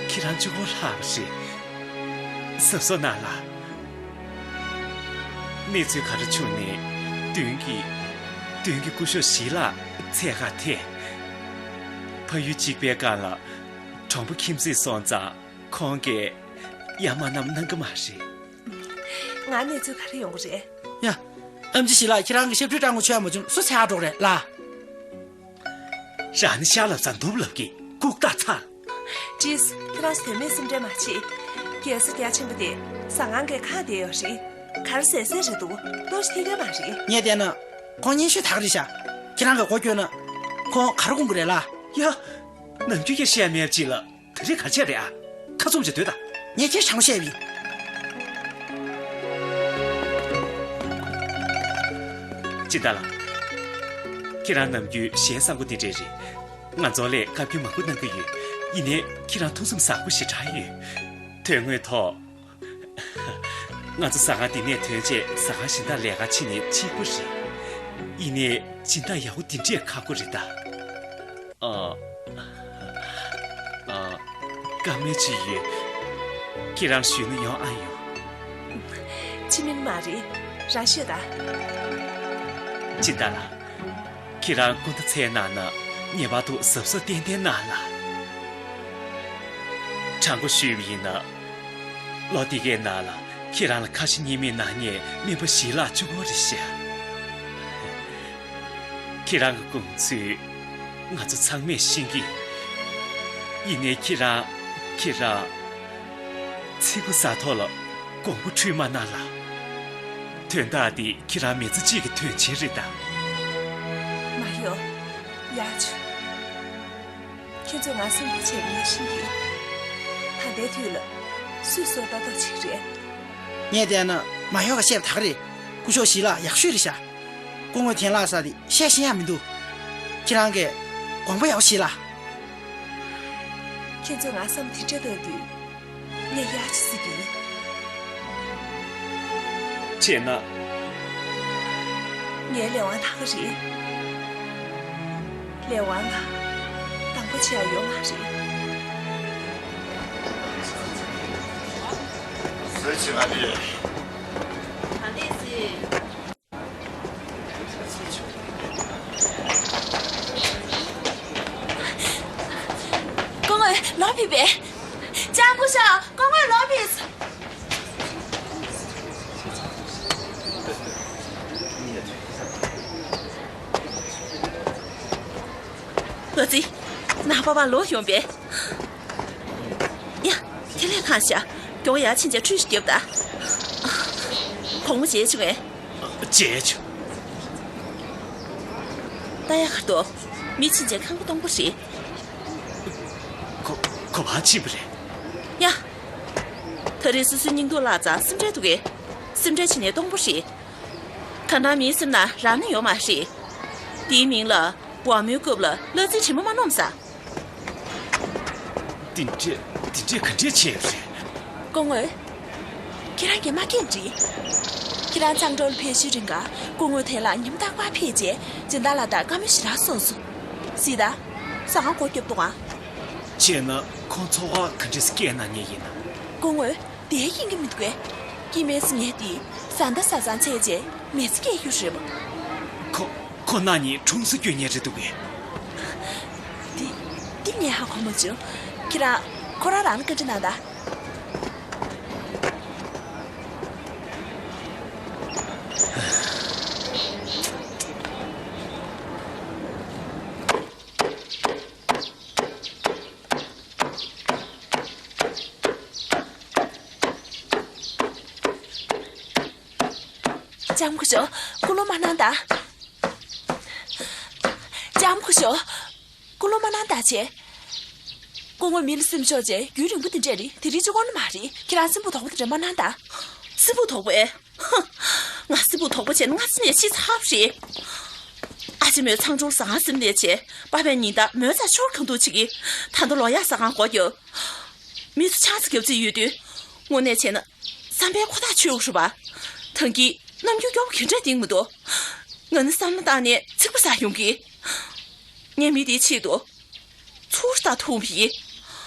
ཁྱེད་རང་གཅིག་པོ་ལྷག་པ་རེད། གཟབ་གཟབ་གནང་ལ། གནས་ཚུལ་ག་རེ་བྱུང་ནས་མདུན་གྱི། མདུན་གྱི་སྐུ་ཞབས་ཞི་ལགས་འཚོལ་གར་ཐད། ཕ་ཡུལ་གཅིག་པའི་སྒང་ལ་གྲོང་པ་ཁྱིམ་མཚེས་སོང་ཙང་ཁོང་གིས་ཡ་མ་བསྣམས་གནང་གི་མ་རེད། ང་གནས་ཚུལ་ག་རེ་ཡོང་གི་རེད། ཡ། ཨེམ་ཆི་ཞི་ལགས། ཁྱེད་རང་གི་ཞབས་ཕྲུག་སྤྲང་པོ་ཆོས་མ་བྱུང་སུ་འཚོལ་ག་འགྲོ་གི་རེད་ལགས། རང་ནི་ཤར་ལབ་ས་ནུབ་ལབ་ཀྱི་ལྐུགས་རྟགས་ཚ། ཀྲིས། ཁྱེད་རང་ཚོ་དོན་མེད་སེམས་ཁྲལ་མ་བྱེད། རྒྱལ་ས་རྒྱ་ཆེན་པོ་དེ་ཟ་ཁང་གི་ཁ་བསྡད་ཡོད་རེད། ག་རེ་ཟེར་ཟེར་རེད་འདུག་ལྟོ་ཞིག་ཐིག་གི་མ་རེད། ངས་བལྟས་ན་ཁོང་སྙན་ཞུ་དག་རེད་ཤག་ཁྱེད་རང་གིས་སྒོ་བསྐྱོན་ན་ཁོང་ག་རེ་དགོངས་ཀྱི་རེད་ལགས། ཡ། ནམ་རྒྱུན་ཡ་བཤད་མེད་ཅིག་ལ། དེ་རིང་ག་ཚོད་རེད་ཨ། ཁ་བཙུམ་བྱས་སྡོད་དང་། ངས་ཁྱེད་དྲང་པོ་བཤད་པ་ཡིན། སྦྱིན་བདག་ལགས། ཁྱེད་རང་ནམ་རྒྱུན་གཞན་བཟང་པོ་འདི་འདྲས་རེད། ང་ཚོ་ལ་བཀའ་བཀྱོན་མང་པོ་གནང་གི་ཡོད། ཡིན་ནའི་ཁྱེད་རང་ཐུགས་སེམས་བཟང་པོ་ཞེ་དྲག་ཡོད། དོན་དངོས་ཐོག་ང་ཚོ་ཟ་ཁང་འདི་ནས་ཐོན་རྗེས་ཟ་ཁང་གཞན་དག་ལས་ཀ་བྱེད་ནས་གཅིག་པུ་རེད། ཡིན་ནའི་སྦྱིན་བདག་ཡག་པོ་འདི་འདྲས་ཁག་པོ་རེད་ད། ཨ། ཨ། བཀའ་མོལ་ཅིག་ཡོད། ཁྱེད་རང་ཞུས་ན་ཡོང་ཨ་ཡོང་། ཅི་མིན་མ་རེད། རང་ཤོད་ད། སྦྱིན་བདག་ལགས། ཁྱེད་རང་སྐུ་ཟླ་ཚའི་ནང་ན་ངེས་པར་དུ་གཟབ་གཟབ་ཏན་ཏན་གནང་ལ། དྲང་པོ་ཞུས་པ་ཡིན་ན། ལོ་འདི་གའི་ནང་ལ་ཁྱེད་རང་ལ་ཁ་ཞེ་གཉིས་མེད་གནང་མཁན་སྨན་པ་ཞི་ལགས་གཅིག་པོ་རེད་ཤག་ཁྱེད་རང་གི་དགོངས་ཚུལ་ང་ཚོ་ཚང་མས་ཤེས་ཀྱི། ཡིན་ནའི་ཁྱེད་རང་། ཁྱེད་རང་། ཚིག་པ་ཟ་ཐོག་ལ་དགོངས་པ་འཁྲུལ་མ་གནང་ལ། དོན་དག་འདི་ཁྱེད་རང་མི་ཚེ་གཅིག་གི་དོན་ཆེན་རེད་ད། མ་གཡོག་ཡག་བྱུང་། ཁྱེད་ཚོས་ང་སེམས་ཁུར་བྱས་པ་ངས་ཤེས་ཀྱི། ད་ལྟའི་དུས་ལ་སུས་གསོད་ལྟ་རྟོག་བྱེད་ཀྱི་རེད། ངས་བལྟས་ན་མ་གཡོག་གིས་བཤད་པ་དག་རེད། སྐུ་ཞབས་ཞི་ལགས་ཡག་ཤོས་རེད་ཤག་སྐུ་ངོ་ཐེན་ལགས་ས་དེ་བཤད་ཤེས་ཡག་མི་འདུག་ཁྱེད་རང་གིས་དགོངས་པ་ཡག་པོ་བཞེས་ལ། ཁྱེད་ཚོས་ང་བསམ་དེ་འདྲ་ལྟ་དུས། ངས་ཡག་ཅིག་གཟིགས་ཀྱི་ཡིན། བྱས་ན། ངའི་ལས་དབང་དག་ག་རེད། ལས་དབང་ལ་དང་པོ་བྱེད་ཡག་ཡོད་མ་རེད། ཟོས་ཕྱིན་ང་དེ། ད་ལས་སི། སྐུ་ངོ་ལོག་ཕེབས་པས། ལྕམ་སྐུ་ཞབས། སྐུ་ངོ་ལོག་ཕེབས། ཨ་ཙི། ནང་པ་པ་ལོག་ཡོང་པས། ཡ། ཁྱེད་ལས་གང་ཤ། མགྱོགས་ཡར་ཕྱིན་བྱས་ཁྲུས་ཤིག་རྒྱབ་ད། གོང་མོ་བྱས་བྱུང་ངས། བྱས་བྱུང་། ད་ཡ་གར་དོ། མི་ཕྱིན་བྱས་ཁང་པ་སྟོང་པོ་རེད། ཁོ། ཁོ་ཕར་ཕྱིན་པ་རེད། ཡ། ད་རེས་སོ་སོའི་སྙིང་སྟོབས་བརླག་ཙང་སེམས་ཁྲལ་འདུག་གས། སེམས་ཁྲལ་བྱས་ནས་སྟོང་པོ་རེད། གང་ལྟར་མིའི་སེམས་ནང་རང་ནི་ཡོད་མ་རེད། དེའི་མིང་ལ་ཝ་མོའི་རྐུབ་ལ་གླ་རྩི་དྲི་མ་མ་སྣོམ་ས། འདི་འདྲས། འདི་འདྲས་ག་འདྲས་བྱས་ཡོད་རེད། སྐུ་ངོ། ཁྱེད་རང་གིས་མ་སྐད་འདྲི། ཁྱེད་རང་གཙང་ཁྲོ་ལ་ཕེབས་ཤུལ་རིང་ག་སྐུ་ངོ་དེ་ལ་ཉིན་མོ་རྟག་པར་ཕེབས་རྗེས་སྦྱིན་བདག་ལགས་དང་བཀའ་མོལ་ཞེ་དྲག་གསུངས་སོང་། གཟིགས་དང་། ཟ་ཁང་སྒོ་བརྒྱབ་འདུག་ཨང་། བྱས་ན་ཁོང་ཚོར་བ་ག་འདྲས་སེ་སྐྱེས་གནང་མཁན་ཡིན་ན། སྐུ་ངོ། དེ་ཡིན་གྱི་མི་འདུག་གས། སྐྱེ་དམན་སུ་ངས་དེ་བཟའ་ཟླ་བཟའ་ཚང་བྱས་རྗེས་མི་ཚེ་སྐྱེལ་རྒྱུ་རེད་པ། ཁོ། ཁོ་ན་ནི་གྲོང་གསེབ་སྐྱོད་མཁན་རེད་འདུག་གས། འདི་འདི་ངས་ཧ་གོ་མ་བྱུང་། ཁྱེད་རང་ཁོ་རང་རང་ལ་བཀའ་འདྲི་གནང་དང་། ལྕམ་སྐུ་ཞབས། སྐུ་ལོ་མ་གནང་དང་། ལྕམ་སྐུ་ཞབས། སྐུ་ལོ་མ་གནང་དང་བྱས། སྐུ་ངོ་མི་ལ་སེམས་ཤོར་བྱས་རྒྱུན་རིང་པོ་དེ་འདྲས་རེད། དེ་རིང་གཅིག་པོ་ནི་མ་རེད། ཁྱེད་རང་སེམས་པ་དོག་པོ་དེ་འདྲས་མ་གནང་དང་། སེམས་པ་དོག་པོ་ཨེ། ཧ། ང་སེམས་པ་དོག་པོ་བྱས་ན་སྔ་ས་ནས་ཤི་ཚར་བ་རེད། ཨ་ཅེ་མོས་ཚང་ཆུང་ཟ་ཁང་ཟིན་ལས་བྱས་པ་ཕའི་ཉིན་ལྟར་མོའི་རྩར་ཤོར་གང་ཐུབ་བྱེད་ཀྱི། ད་ལྟ་ལོ་ཡག་ཟ་ཁང་སྒོ་རྒྱབ། མི་ཚོ་ཆང་ས་རྒྱབ་རྩིས་ཡོད་དུས། དངོས་གནས་བྱས་ན་བསམ་པའི་ཁོ་ཐག་ཆོད་འགྲོ་བ། ཐང་གི་ནམ་རྒྱུན་སྐྱོ་པོ་ག་འདྲས་གཏིང་མི་འདུག་ང་ནི་བསམ་བློ་བཏང་ནས་ཚིག་པ་ཟ་ཡོང་གི། ངས་མི་དེའི་ཆེད་དུ་ཚུར་ལྟ་ཐུབ་མི།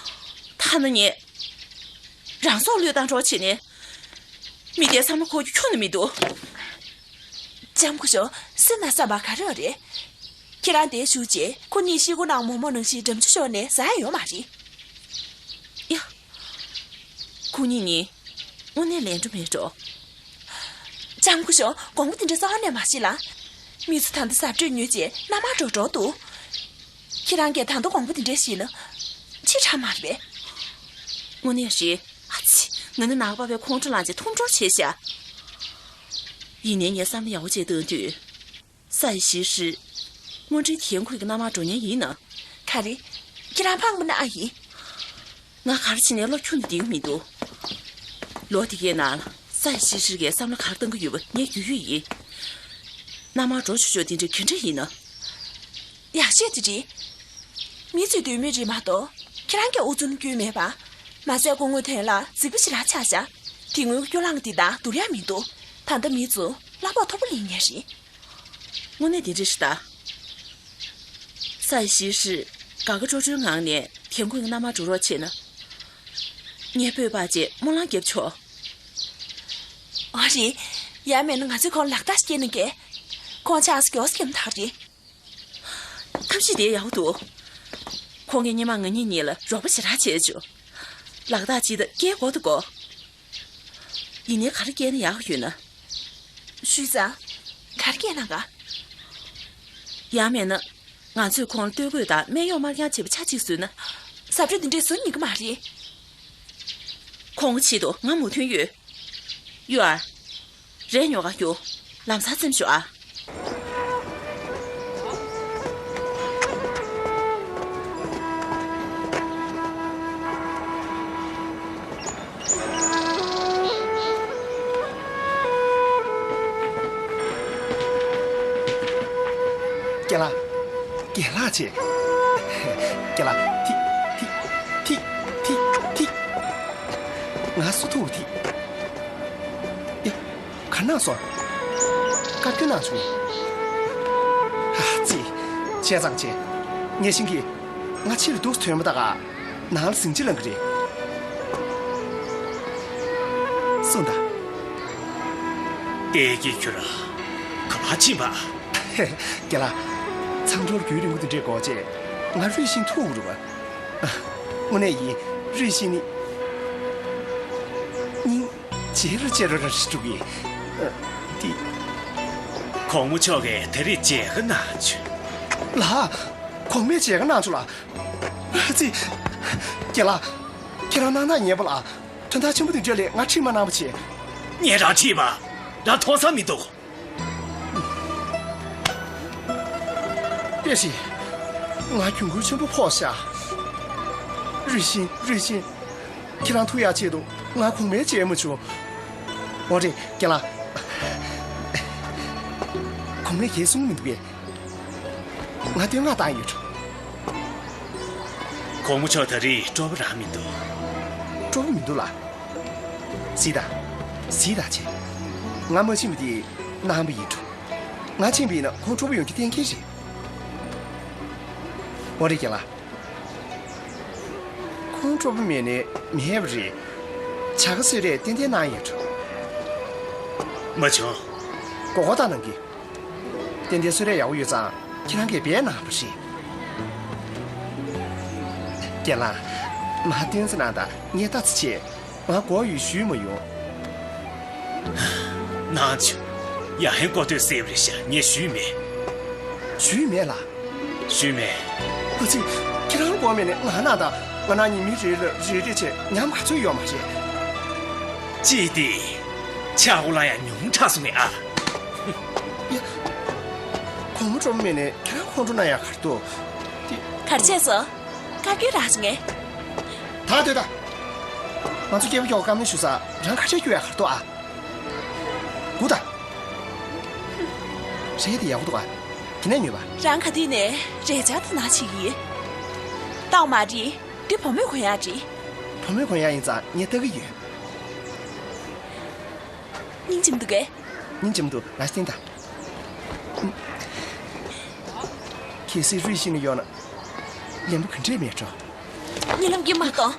ཐ་ན་ངས་རང་སྲོག་བློས་བཏང་རོགས་བྱས་ནས་མི་དེའི་བསམ་བློ་འཁོར་རྒྱུ་ཁྱོན་ནས་མི་འདུག་ལྕམ་སྐུ་ཞབས། སེམས་ནང་བསམ་པ་ག་རེ་ཡོད་རེད། ཁྱེད་རང་དེར་བཞུགས་རྗེས་ཁོ་གཉིས་ཤི་སྒོ་ནང་མོག་མོག་ནང་བཞིན་འགྲམ་ཆུ་ཤོར་ནས་ཟ་ཡ་ཡོད་མ་རེད། ཡ། ཁོ་གཉིས་ནི་དངོས་གནས་ལན་འགྲོ་མེད་འགྲོ། ལྕམ་སྐུ་ཞབས། དགོངས་པ་དེ་འདྲ་རྩ་བ་ནས་མ་བཞེས་ལ། མི་ཚོ་ད་ལྟ་གཟབ་སྤྲོས་ཉོས་རྗེས་མནའ་མར་འགྲོ་འགྲོ་འདུག་ཁྱེད་རང་གིས་ད་ལྟ་དགོངས་པ་དེ་འདྲ་བཞེས་ན་ཅི་དྲག་མ་རེད་པས། དངོས་གནས་རེད། ཨ་ཙི། ང་ནི་ནག་པ་བའི་ཁོང་ཁྲོ་ལངས་རྗེས་འཐོམ་འགྲོ་བྱས་ཤག་ཡིན་ནའི་ངས་བསམ་བློ་ཡག་པོ་བྱས་བཏང་དུས། སའི་ཞི་ཧྲི། དངོས་འབྲེལ་ཐན་ཁུའི་གི་མནའ་མར་འགྲོ་མཁན་ཡིན་ན། ག་རེ། ཁྱེད་རང་ཕངས་པ་ན་ཨ་ཡིན། ང་ག་རེ་བྱས་ནས་བློ་ཁྱོན་ནས་གཏིང་མི་འདུག་ལོ་དེ་གའི་ནང་ལ་སའི་ཞི་ཧྲི་གིས་བསམ་བློ་ག་རེ་གཏང་གི་ཡོད་པ་ངས་རྒྱུས་ཡོད་ཡིན། མནའ་མར་འགྲོ་ཆོག་ཆོག་དེ་འདྲ་ག་འདྲ་ཡིན་ན། ཡག་ཤོས་དེ་རེད། མི་ཚོས་འདོད་མོས་རེད་མ་གཏོགས་ཁྱེད་རང་གི་ཨུ་ཚུགས་ནི་སྐྱོན་མེད་པ། མ་ཟད་སྐུ་ངོ་དོན་ལ་རྫིག་པོ་ཞེ་དྲག་ཆགས་ཤག་དེ་སྔོན་སྐྱོ་ལངས་དེ་དག་བསྡུར་ཡ་མི་འདུག་ད་ལྟ་མི་ཚོ་གླ་ཕོགས་མཐོ་པོ་ལེན་མཁན་རེད། དངོས་གནས་དེ་འདྲ་རེད་ད། སའི་ཞི་ཧྲི་དགའ་དགའ་སྤྲོ་སྤྲོའི་ངང་ནས་ཐན་ཁུའི་མནའ་མར་འགྲོ་རོགས་བྱས་ན། ངས་སྤོས་པ་བཅས་སྨོན་ལམ་བརྒྱབ་ཆོག་ཨ་རེད། ཡང་མིན་ན་ང་ཚོས་ཁོང་ལག་རྟགས་ཤིག་སྐྱེལ་ན་དགའ། ཁོང་ཆགས་སུ་མགྱོགས་སུ་འཁྱམ་ཐག་རེད། ཐབས་ཤེས་དེ་ཡག་པོ་འདུག་ཁོང་གིས་སྔོན་མ་ང་གཉིས་གཉིས་ལ་རོགས་པ་ཞེ་དྲག་བྱས་བྱུང་། ལག་རྟགས་ཅིག་དང་སྐྱེལ་དགོས་འདུག་གོ། ཡིན་ནའི་ག་རེ་སྐྱེལ་ན་ཡག་ཡོད་ན། ཞུས་ཙང་། ག་རེ་སྐྱེལ་ན་དགའ། ཡང་མིན་ན། ང་ཚོས་ཁོང་ལ་སྟོད་གོས་དང་སྨན་གཡོག་དམར་རྐྱང་བྱས་པ་ཆ་གཅིག་བཟོས་ན། གཟབ་སྤྲོས་འདི་འདྲས་བཟོ་ཉན་གི་མ་རེད། ཁོང་གི་ཆེད་དུ་ང་མོས་མཐུན་ཡོད། གཡུ་ཨར། རས་ཉོ་ག་རྒྱུགས། ལམ་སང་རྩེད་མོ་ཤོག་ཨ། རྒན་ལགས། རྒན་ལགས་བྱས། རྒན་ལགས། ཐི། ཐི། ཐི། ཐི། ཐི། ང་སུ་ཐུག་ཐི། ཡ། ག་ན་སོང་། བཀའ་བཀྱོན་གནང་བྱུང་། ཨ་ཙི། བྱས་ཙང་བྱས། ངས་ཤིང་གི། ང་ཕྱིར་འདུག་ཐོན་མ་ད་ག་ནང་ལ་ཟིང་ཆ་ལངས་གི་རེད། གསུངས་དང་། ཏེ་ཀི་ཁྱོད་ར། ག་པར་ཕྱིན་པ། རྒན་ལགས། ཚང་འབྲོག་རྒྱུན་རིང་པོ་འདི་འདྲའི་སྒོ་རྗེས། ང་རུས་ཤིང་ཐུག་རུ་བ། དངོས་གནས་ཡིན། རུས་ཤིང་ནི། སྙིང་། བྱེ་རུ་བྱེ་རུ་ར་ཞིག་འགྲོ་གི། ཨ། འདི། གོང་མ་མཆོག་གིས་དེ་རིང་མཇལ་ཁ་གནང་བྱུང་། ལགས། གོང་མས་མཇལ་ཁ་གནང་བྱུང་ལགས། ཙི། རྒན་ལགས། ཁྱེད་རང་གནང་ན་ཉན་པ་ལགས། དོན་དག་ཆེན་པོ་འདི་འདྲ་ལས་ང་ཁྲིད་མ་གནང་བ་བྱེད། ངས་རང་ཁྲིད་པ། རང་མཐོང་ས་མི་འདུག་ཏེ་ཤི། ང་གྱོང་གུན་ཆེན་པོ་ཕོག་ཤག་རུས་ཤིང་། རུས་ཤིང་། ཁྱེད་རང་ཐུག་ཡག་ཆེད་དུ་ང་གོང་མའི་མཇལ་མ་བྱུང་། འོ་རེད། རྒན་ལགས། གོང་མས་གང་གསུང་མི་འདུག་གས། ང་བསྟོད་བསྔགས་བཏང་ཡོད། གོང་མ་མཆོག་ད་རེས་སྤྲོ་པོ་རང་མི་འདུག་སྤྲོ་པོ་མི་འདུག་ལགས། གཟིགས་དང་། གཟིགས་དང་བྱས། ང་མ་ཕྱིན་པ་དེ་གནང་བ་ཡིན་འགྲོ། ང་ཕྱིན་པ་ཡིན་ན་ཁོང་སྤྲོ་པོ་ཡོང་རྒྱུ་གཏན་འཁེལ་རེད། འོ་རེད། རྒན་ལགས། ཁོང་སྤྲོ་པོ་མེད་ནའི་མེད་པ་རེད། བྱ་དགའ་གསོལ་རས་ཏན་ཏན་གནང་ཡོད་འགྲོ། མ་བྱུང་། མགོ་སྐོར་བཏང་གནང་གི། ཏན་ཏན་གསོལ་རས་ཡག་པོ་ཡོད་ཙང་ཁྱེད་རང་གིས་འབད་གནང་བ་རེད། རྒན་ལགས། མ་བསྟན་ཚེ་གནང་དང་ངས་ལྟ་ཚེ་བྱས། ང་མགོ་ཡུ་ཞུས་མ་ཡོང་། ནང་ཆུ། ཡ་ཧན་ཀོ་ཏོས་སེབ་རེ་ཤ་ངས་ཞུས་མེད། ཞུས་མེད་ལ། ཞུས་མེད། ཨ་ཙི། ཁྱེད་རང་མགོ་མེད་ནས་ང་ན་དང་ང་ན་ཉི་མི་རེ་རེ་རེ་རེ་བྱས་ཉམས་ག་ཚོད་ཡོད་མ་རེད། ཅི་སྟེ། ཆ་འོ་ལ་ཡ་ཉུང་དྲགས་སོང་ངས་ཨ། ཡ། གོང་མ་གྲོ་མོ་མེད་ནས་ཁྱེད་རང་ཁོང་ཁྲོ་ན་ཡ་གར་ཏོ། ཏི། གར་བྱས་སོ། བཀའ་བཀྱོན་རག་སོང་ངས། ད་སྡོད་ད། ང་ཚོ་སྐྱེ་བོ་སྐྱོ་བ་བཀའ་མོལ་ཞུ་ས་རང་ཁ་ཆེ་རྒྱུ་ཡ་གར་ཏོ་ཨ། སྒུག་ད། རེད་དེ་ཡག་པོ་འདུག་ཨ། དེ་ནས་ཉོས་པ། རང་ག་དུས་ནས་རས་ཆ་དུ་ན་ཆི་ཡིན། ཏང་མ་རེད། འདི་བུ་མོའི་གོན་ཡག་རེད། བུ་མོའི་གོན་ཡག་ཡིན་ཙང་ངས་ལྟ་གི་ཡོད། སྙིང་རྗེ་མི་འདུག་གས། སྙིང་རྗེ་མི་འདུག་ལ་སྟན་ད། གལ་སྲིད་རུས་ཤིང་ནི་ཡོད་ན། ལན་པོ་ག་འདྲས་མེད་འགྲོ། རྨི་ལམ་གྱིས་མ་གཏོང་།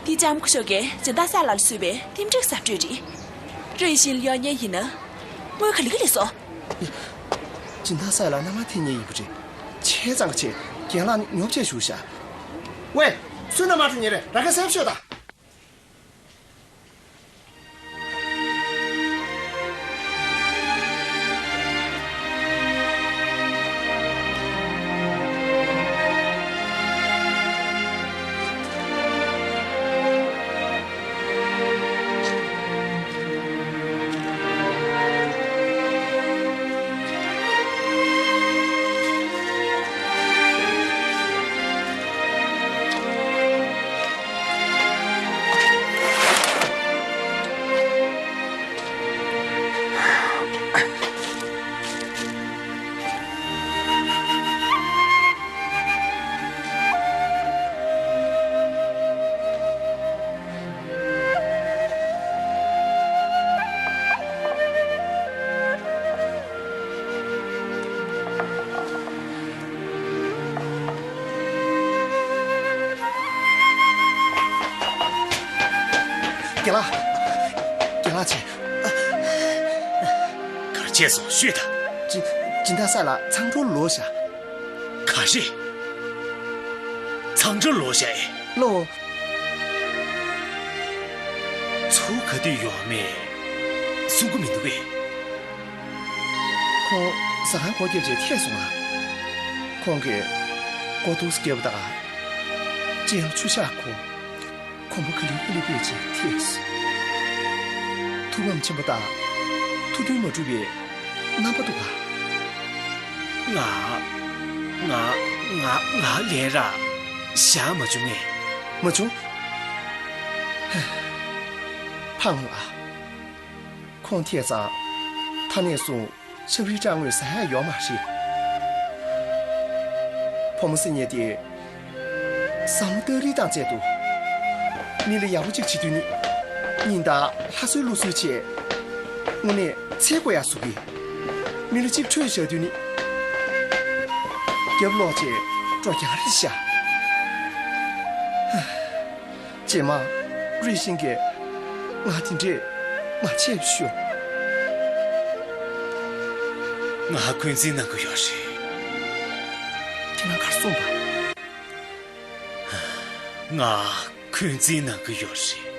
འདི་ལྕམ་སྐུ་ཞབས་ཀྱིས་སྦྱིན་བདག་ས་ལ་ལ་བཟོས་པའི་རྟེན་འབྲེལ་གྱི་ཟབ་སྤྲོས་རེད། རུས་ཤིང་ལ་གཡོག་མཁན་ཡིན་ན། དངུལ་ག་ལེ་ག་ལེ་སོང་། སྦྱིན་བདག་ས་ལ་མནའ་མ་འཐེན་མཁན་ཡིན་པ་རེད། བྱས་ཙང་ག་བྱས་རྒན་ལགས་ནི་ཉོབ་བྱས་བཞུགས་ཤག་ཝེ། བསོད་ནམས་མ་འགྲོ་ཉེ་རེ་ར་ཁ་སེམས་ཤོད་ད། རྒན་ལགས། རྒན་ལགས་ཆེ། གར་བྱས་སོང་ཤོད་ད། སྦྱིན་སྦྱིན་བདག་ས་ལ་ཚང་འགྲོ་ལོ་ཤ། ག་རེ། ཚང་འགྲོ་ལོ་ཤ་ཨེ། ལོ། ཚུར་ག་དུས་ཡོང་མེད། གསུང་གི་མི་འདུག་གས། ཁོང་ཟ་ཁང་སྒོ་བརྒྱབ་རྗེས་ཐད་སོང་ང་། ཁོང་གིས་སྒོ་ཐུགས་སུ་བརྒྱབ་པ་དང་། སྤྱན་ལ་ཆུ་བཞག་གོ། གོམ་པ་ག་ལེ་ག་ལེ་སྤོས་རྗེས་ཐད་སོང་། ཐུགས་ཕམ་ཆེན་པོ་དང་། ཐུགས་མཐུན་མ་གྲུབ་པའི་རྣམ་པ་འདུག་ག་ང་། ང་། ང་། ང་ལན་རག་བཞག་མ་བྱུང་ངས། མ་བྱུང་། ཕངས་ཨ། ཁོང་ཐད་ཙང་། ད་ནས་བཟུང་ཆབ་རིལ་སྐྲག་དངོས་ཟ་ཡ་ཡོད་མ་རེད། ཕོ་མོ་སྲིད་ཉེ་དེ། བསམ་བློ་སྟག་རིལ་དང་བཅས་འདུག་མི་ལ་ཡག་པོ་གཅིག་བྱེད་དུས་ནི། སྙིང་དང་ལྷ་གསོལ་ལུག་གསོལ་བྱས། དངོས་གནས་ཚེ་འགོར་ཡག་བཟོ་གི། མི་ལ་གཅིག་ཁྲོས་བཞག་དུས་ནི། རྒྱབ་ལོག་བྱས་འགྲོ་རྒྱག་རེད་ཤག་རྗེས་མ། རུས་ཤིང་གིས་ང་དེ་འདྲས་མ་བྱེད་ཤོག་ང་འཁོན་འཛིན་གནང་གི་ཡོད་རེད། ཁྱེད་རང་གར་སོང་པ། ང་འཁོན་འཛིན་གནང་གི་ཡོད་རེད།